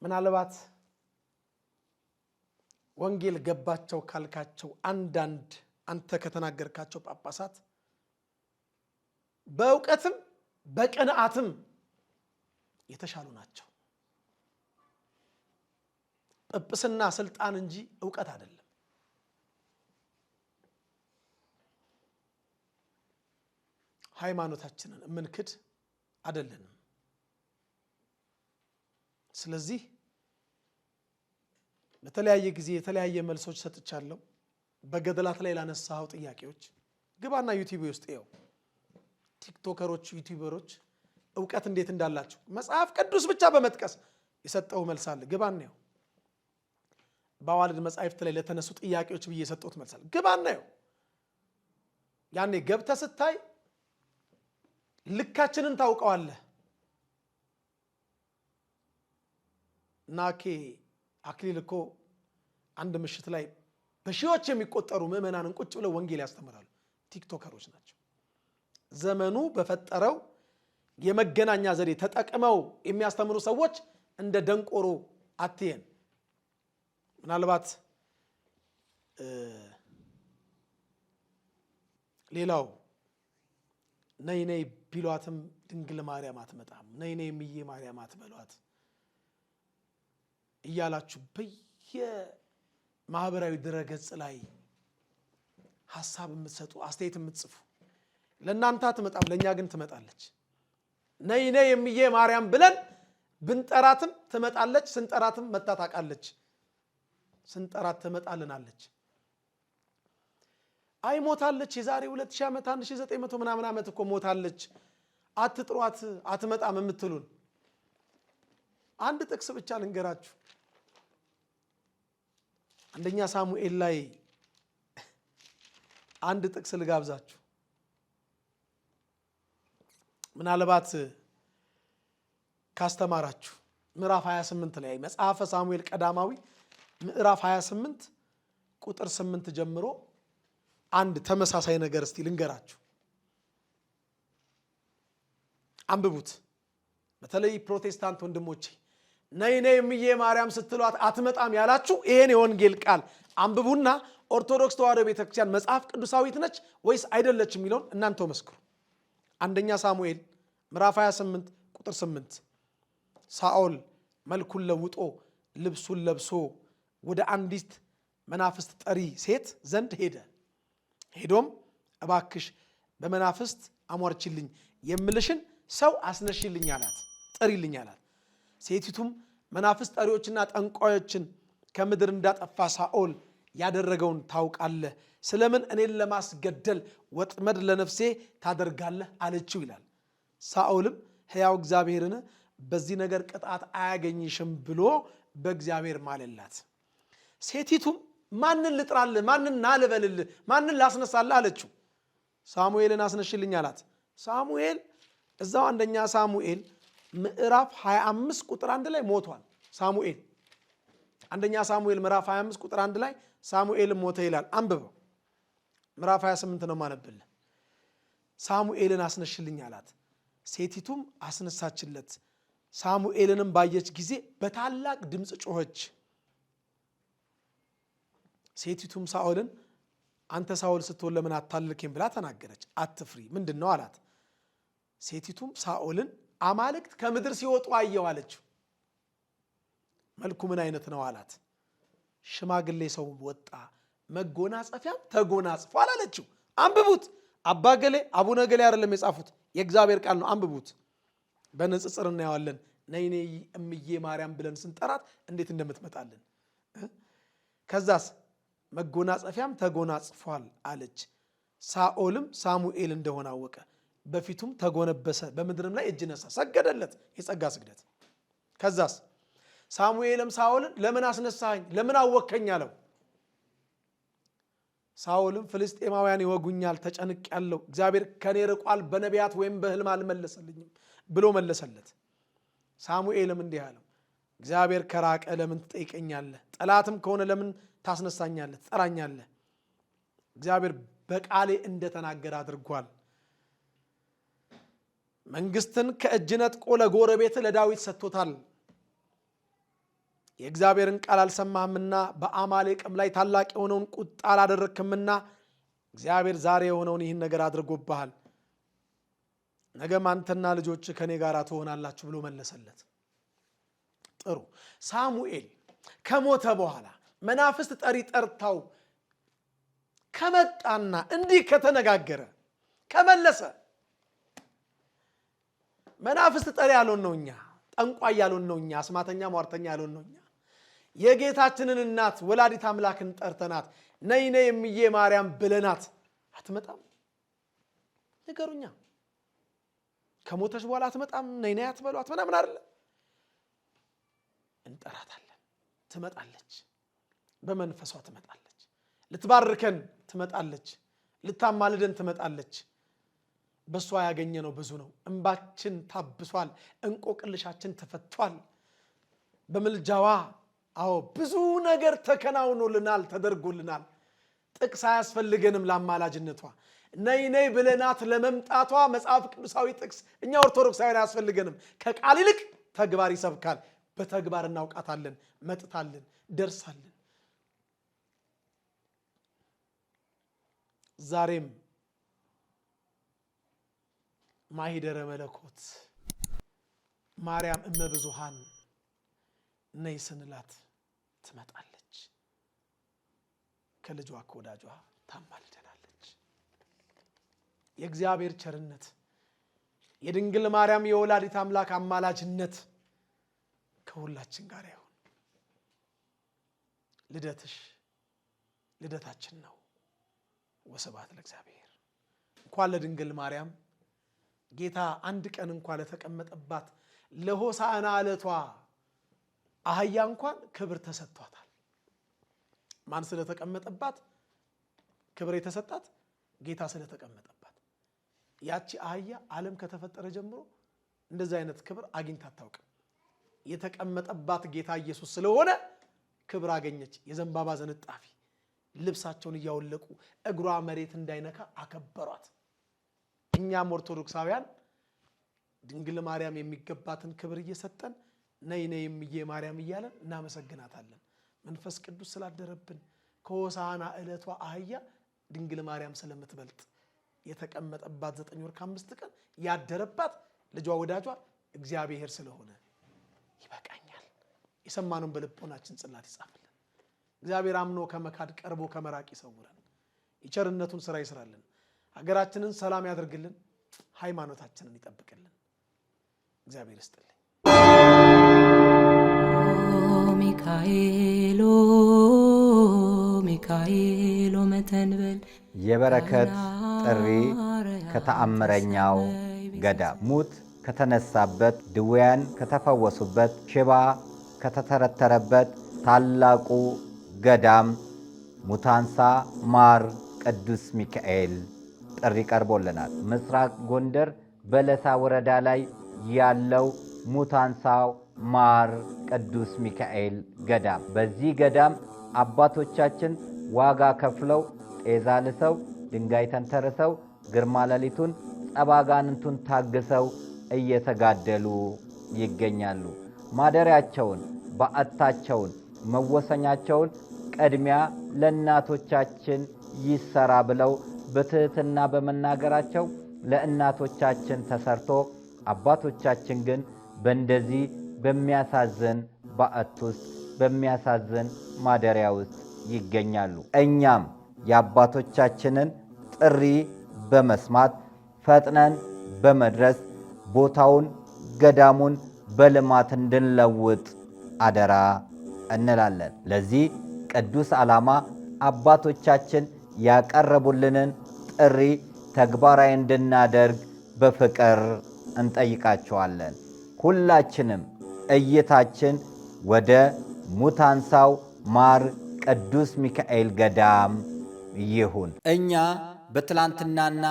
ምናልባት ወንጌል ገባቸው ካልካቸው አንዳንድ አንተ ከተናገርካቸው ጳጳሳት በእውቀትም በቅንዓትም የተሻሉ ናቸው። ጵጵስና ስልጣን እንጂ እውቀት አይደለም። ሃይማኖታችንን የምንክድ አይደለንም። ስለዚህ በተለያየ ጊዜ የተለያየ መልሶች ሰጥቻለሁ። በገድላት ላይ ላነሳኸው ጥያቄዎች ግባና ዩቲዩብ ውስጥ ይኸው ቲክቶከሮች፣ ዩቲዩበሮች እውቀት እንዴት እንዳላቸው መጽሐፍ ቅዱስ ብቻ በመጥቀስ የሰጠው መልስ አለ። ግባና ይኸው። በአዋልድ መጻሕፍት ላይ ለተነሱ ጥያቄዎች ብዬ የሰጠሁት መልስ አለ። ግባና ይኸው። ያኔ ገብተህ ስታይ ልካችንን ታውቀዋለህ። እና አክሊል እኮ አንድ ምሽት ላይ በሺዎች የሚቆጠሩ ምዕመናንን ቁጭ ብለው ወንጌል ያስተምራሉ። ቲክቶከሮች ናቸው። ዘመኑ በፈጠረው የመገናኛ ዘዴ ተጠቅመው የሚያስተምሩ ሰዎች እንደ ደንቆሮ አትየን። ምናልባት ሌላው ነይ ነይ ቢሏትም ድንግል ማርያም አትመጣም፣ ነይ ነይ እምዬ ማርያም አትበሏት እያላችሁ በየማህበራዊ ድረገጽ ላይ ሀሳብ የምትሰጡ፣ አስተያየት የምትጽፉ፣ ለእናንተ አትመጣም፣ ለእኛ ግን ትመጣለች። ነይ ነይ እምዬ ማርያም ብለን ብንጠራትም ትመጣለች። ስንጠራትም መጥታ ታውቃለች። ስንጠራት ትመጣልናለች። አይ ሞታለች፣ የዛሬ 2000 ዓመት 1900 ምናምን ዓመት እኮ ሞታለች፣ አትጥሯት፣ አትመጣም የምትሉን አንድ ጥቅስ ብቻ ልንገራችሁ። አንደኛ ሳሙኤል ላይ አንድ ጥቅስ ልጋብዛችሁ። ምናልባት ካስተማራችሁ ምዕራፍ 28 ላይ፣ መጽሐፈ ሳሙኤል ቀዳማዊ ምዕራፍ 28 ቁጥር 8 ጀምሮ አንድ ተመሳሳይ ነገር እስቲ ልንገራችሁ። አንብቡት። በተለይ ፕሮቴስታንት ወንድሞቼ፣ ነይ ነይ እምዬ ማርያም ስትሏት አትመጣም ያላችሁ፣ ይሄን የወንጌል ቃል አንብቡና ኦርቶዶክስ ተዋሕዶ ቤተክርስቲያን መጽሐፍ ቅዱሳዊት ነች ወይስ አይደለች የሚለውን እናንተው መስክሩ። አንደኛ ሳሙኤል ምዕራፍ 28 ቁጥር 8፣ ሳኦል መልኩን ለውጦ ልብሱን ለብሶ ወደ አንዲት መናፍስት ጠሪ ሴት ዘንድ ሄደ። ሄዶም እባክሽ በመናፍስት አሟርችልኝ፣ የምልሽን ሰው አስነሽልኝ አላት፣ ጥሪልኝ አላት። ሴቲቱም መናፍስት ጠሪዎችና ጠንቋዮችን ከምድር እንዳጠፋ ሳኦል ያደረገውን ታውቃለህ፣ ስለምን እኔን ለማስገደል ወጥመድ ለነፍሴ ታደርጋለህ አለችው ይላል። ሳኦልም ሕያው እግዚአብሔርን በዚህ ነገር ቅጣት አያገኝሽም ብሎ በእግዚአብሔር ማለላት። ሴቲቱም ማንን ልጥራልህ? ማንን ናልበልልህ? ማንን ላስነሳልህ አለችው። ሳሙኤልን አስነሽልኝ አላት። ሳሙኤል እዛው አንደኛ ሳሙኤል ምዕራፍ 25 ቁጥር 1 ላይ ሞቷል። ሳሙኤል፣ አንደኛ ሳሙኤል ምዕራፍ 25 ቁጥር 1 ላይ ሳሙኤልም ሞተ ይላል። አንብበው። ምዕራፍ 28 ነው ማነብልህ። ሳሙኤልን አስነሽልኝ አላት። ሴቲቱም አስነሳችለት። ሳሙኤልንም ባየች ጊዜ በታላቅ ድምፅ ጮኸች። ሴቲቱም ሳኦልን አንተ ሳኦል ስትሆን ለምን አታለልከኝ ብላ ተናገረች። አትፍሪ፣ ምንድን ነው አላት። ሴቲቱም ሳኦልን አማልክት ከምድር ሲወጡ አየሁ አለችው። መልኩ ምን አይነት ነው አላት። ሽማግሌ ሰው ወጣ፣ መጎናጸፊያም ተጎናጽፏል አለችው። አንብቡት። አባ ገሌ አቡነ ገሌ አይደለም የጻፉት፣ የእግዚአብሔር ቃል ነው። አንብቡት። በንጽጽር እናየዋለን። ነይ ነይ እምዬ ማርያም ብለን ስንጠራት እንዴት እንደምትመጣልን። ከዛስ መጎናጸፊያም ተጎናጽፏል አለች። ሳኦልም ሳሙኤል እንደሆነ አወቀ። በፊቱም ተጎነበሰ፣ በምድርም ላይ እጅ ነሳ፣ ሰገደለት፣ የጸጋ ስግደት። ከዛስ ሳሙኤልም ሳኦልን ለምን አስነሳኸኝ? ለምን አወከኝ አለው። ሳኦልም ፍልስጤማውያን ይወጉኛል፣ ተጨንቄአለሁ፣ እግዚአብሔር ከኔ ርቋል፣ በነቢያት ወይም በሕልም አልመለሰልኝም ብሎ መለሰለት። ሳሙኤልም እንዲህ አለው፣ እግዚአብሔር ከራቀ ለምን ትጠይቀኛለህ? ጠላትም ከሆነ ለምን ታስነሳኛለህ፣ ትጠራኛለህ? እግዚአብሔር በቃሌ እንደተናገረ አድርጓል። መንግስትን ከእጅ ነጥቆ ለጎረቤት ለዳዊት ሰጥቶታል። የእግዚአብሔርን ቃል አልሰማህምና በአማሌቅም ላይ ታላቅ የሆነውን ቁጣ አላደረግክምና እግዚአብሔር ዛሬ የሆነውን ይህን ነገር አድርጎብሃል። ነገም አንተና ልጆች ከኔ ጋር ትሆናላችሁ ብሎ መለሰለት። ጥሩ፣ ሳሙኤል ከሞተ በኋላ መናፍስት ጠሪ ጠርታው ከመጣና እንዲህ ከተነጋገረ፣ ከመለሰ፣ መናፍስት ጠሪ ያልሆን ነው እኛ፣ ጠንቋይ ያልሆን ነው እኛ፣ አስማተኛ ሟርተኛ ያልሆን ነው እኛ፣ የጌታችንን እናት ወላዲት አምላክን ጠርተናት ነይ ነይ እምዬ ማርያም ብለናት አትመጣም? ንገሩኛ። ከሞተች በኋላ አትመጣም? ነይ ነይ አትበሏት ምናምን አይደለ? እንጠራታለን፣ ትመጣለች። በመንፈሷ ትመጣለች። ልትባርከን ትመጣለች። ልታማልደን ትመጣለች። በእሷ ያገኘነው ብዙ ነው። እንባችን ታብሷል። እንቆቅልሻችን ተፈቷል። በምልጃዋ አዎ ብዙ ነገር ተከናውኖልናል፣ ተደርጎልናል። ጥቅስ አያስፈልገንም ለአማላጅነቷ። ነይ ነይ ብለናት ለመምጣቷ መጽሐፍ ቅዱሳዊ ጥቅስ እኛ ኦርቶዶክሳውያን አያስፈልገንም። ከቃል ይልቅ ተግባር ይሰብካል። በተግባር እናውቃታለን። መጥታልን፣ ደርሳልን። ዛሬም ማሂደረ መለኮት ማርያም እመብዙሃን ነይ ስንላት ትመጣለች። ከልጇ ከወዳጇ ታማልደናለች። የእግዚአብሔር ቸርነት የድንግል ማርያም የወላዲት አምላክ አማላጅነት ከሁላችን ጋር ይሁን። ልደትሽ ልደታችን ነው። ወስብሐት ለእግዚአብሔር። እንኳን ለድንግል ማርያም ጌታ አንድ ቀን እንኳን ለተቀመጠባት ለሆሳዕና ዕለቷ አህያ እንኳን ክብር ተሰጥቷታል። ማን ስለተቀመጠባት ክብር የተሰጣት? ጌታ ስለተቀመጠባት። ያቺ አህያ ዓለም ከተፈጠረ ጀምሮ እንደዚህ አይነት ክብር አግኝታ አታውቅም። የተቀመጠባት ጌታ ኢየሱስ ስለሆነ ክብር አገኘች። የዘንባባ ዝንጣፊ ልብሳቸውን እያወለቁ እግሯ መሬት እንዳይነካ አከበሯት። እኛም ኦርቶዶክሳውያን ድንግል ማርያም የሚገባትን ክብር እየሰጠን ነይ ነይ እምዬ ማርያም እያለን እናመሰግናታለን። መንፈስ ቅዱስ ስላደረብን ከሆሳዕና ዕለቷ አህያ ድንግል ማርያም ስለምትበልጥ የተቀመጠባት 9 ወር ከ5 ቀን ያደረባት ልጇ ወዳጇ እግዚአብሔር ስለሆነ ይበቃኛል። የሰማነውን በልቦናችን ጽላት ይጻፍልን። እግዚአብሔር አምኖ ከመካድ ቀርቦ ከመራቅ ይሰውረን። የቸርነቱን ስራ ይስራልን። ሀገራችንን ሰላም ያደርግልን። ሃይማኖታችንን ይጠብቅልን። እግዚአብሔር ይስጥልኝ። ሚካኤል ሚካኤል መተንበል የበረከት ጥሪ ከተአምረኛው ገዳም ሙት ከተነሳበት፣ ድውያን ከተፈወሱበት፣ ሽባ ከተተረተረበት ታላቁ ገዳም ሙታንሳ ማር ቅዱስ ሚካኤል ጥሪ ቀርቦልናል። ምስራቅ ጎንደር በለሳ ወረዳ ላይ ያለው ሙታንሳው ማር ቅዱስ ሚካኤል ገዳም። በዚህ ገዳም አባቶቻችን ዋጋ ከፍለው ጤዛ ልሰው ድንጋይ ተንተርሰው ግርማ ሌሊቱን ጸባጋንንቱን ታግሰው እየተጋደሉ ይገኛሉ። ማደሪያቸውን፣ በዓታቸውን፣ መወሰኛቸውን ቅድሚያ ለእናቶቻችን ይሰራ ብለው በትህትና በመናገራቸው ለእናቶቻችን ተሰርቶ አባቶቻችን ግን በእንደዚህ በሚያሳዝን በዓት ውስጥ በሚያሳዝን ማደሪያ ውስጥ ይገኛሉ። እኛም የአባቶቻችንን ጥሪ በመስማት ፈጥነን በመድረስ ቦታውን ገዳሙን በልማት እንድንለውጥ አደራ እንላለን። ለዚህ ቅዱስ ዓላማ አባቶቻችን ያቀረቡልንን ጥሪ ተግባራዊ እንድናደርግ በፍቅር እንጠይቃቸዋለን። ሁላችንም እይታችን ወደ ሙታንሳው ማር ቅዱስ ሚካኤል ገዳም ይሁን። እኛ በትላንትናና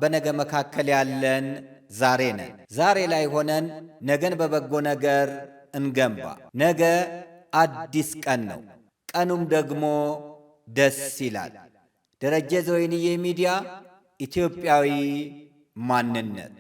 በነገ መካከል ያለን ዛሬ ነን። ዛሬ ላይ ሆነን ነገን በበጎ ነገር እንገንባ። ነገ አዲስ ቀን ነው። ቀኑም ደግሞ ደስ ይላል። ደረጀ ዘወይንዬ ሚዲያ ኢትዮጵያዊ ማንነት።